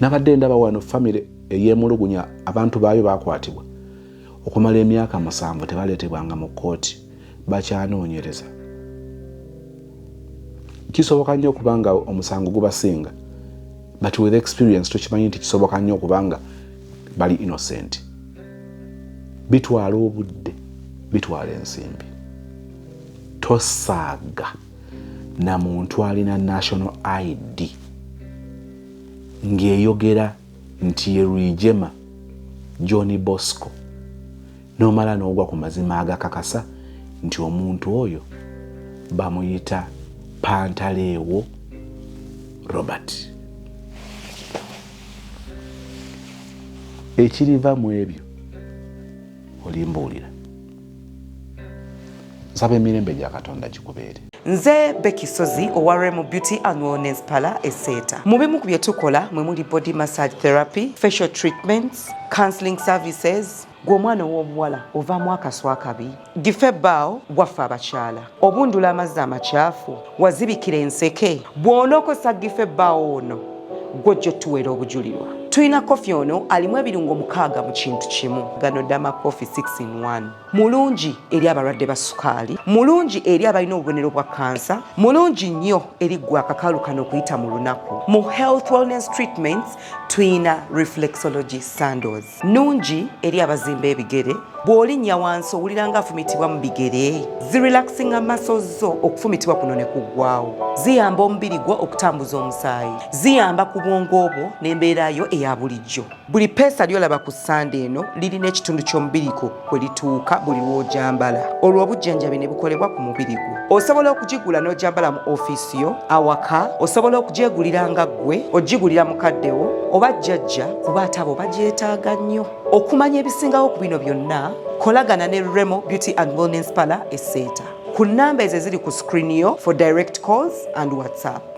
nabadde ndaba wano famire eyemulugunya, abantu baayo bakwatibwa okumala emyaka 7, tebaleetebwanga mu kkooti, bakyanoonyereza. Kisoboka nnyo okubanga omusango gubasinga, but with experience tukimanyi nti kisoboka nnyo okubanga bali innocent. Bitwala obudde, bitwala ensimbi. Tosaaga na muntu alina national ID ng'eyogera nti ye Rwigyema John Bosco, n'omala n'ogwa ku mazima agakakasa nti omuntu oyo bamuyita Pantaleewo Robert. Ekiriva mu ebyo olimbuulira. Nsaba emirembe gya Katonda gikubeere. Nze Becky Sozi owa Remo Beauty and Wellness Parlor e Seeta. Mu bimu ku bye tukola mwe muli body massage therapy, facial treatments, counseling services. Gwe omwana ow'obuwala ovaamu akaswa akabi, gife ebbaawo waffe abakyala, obundula amazzi amakyafu, wazibikira enseke. Bw'onookozesa gife ebbaawo ono, gw'ojja otuweera obujulirwa. Tulina kofi ono alimu ebirungo 6 mu kintu kimu. Gano Dama Coffee 6 in 1. Mulungi eri abalwadde ba sukaali, mulungi eri abalina obubonero bwa kansa, mulungi nnyo eri ggwe akakalu kano okuyita mu lunaku. Mu health wellness treatments tulina reflexology sandals, nnungi eri abazimba ebigere. Bw'olinnya wansi owulira nga afumitibwa mu bigere, zirelaxinga muscles zo, okufumitibwa kuno ne kuggwawo. Ziyamba omubiri gwo okutambuza omusaayi, ziyamba ku bwongo bwo n'embeera yo eya bulijjo. Buli peesa ly'olaba ku ssande eno lirina ekitundu ky'omubiri gwo kwe lituuka buli lw'ogyambala, olwo obujjanjabi ne bukolebwa ku mubiri gwo. Osobola okugigula n'ogyambala mu ofiisi yo, awaka, osobola okugyegulira nga ggwe, ogigulira mukadde wo oba jjajja kuba ate abo bagyetaaga nnyo. Okumanya ebisingawo ku bino byonna, kolagana ne Remo Beauty and Wellness Parlor e Seeta ku nnamba ezo eziri ku screen yo for direct calls and WhatsApp.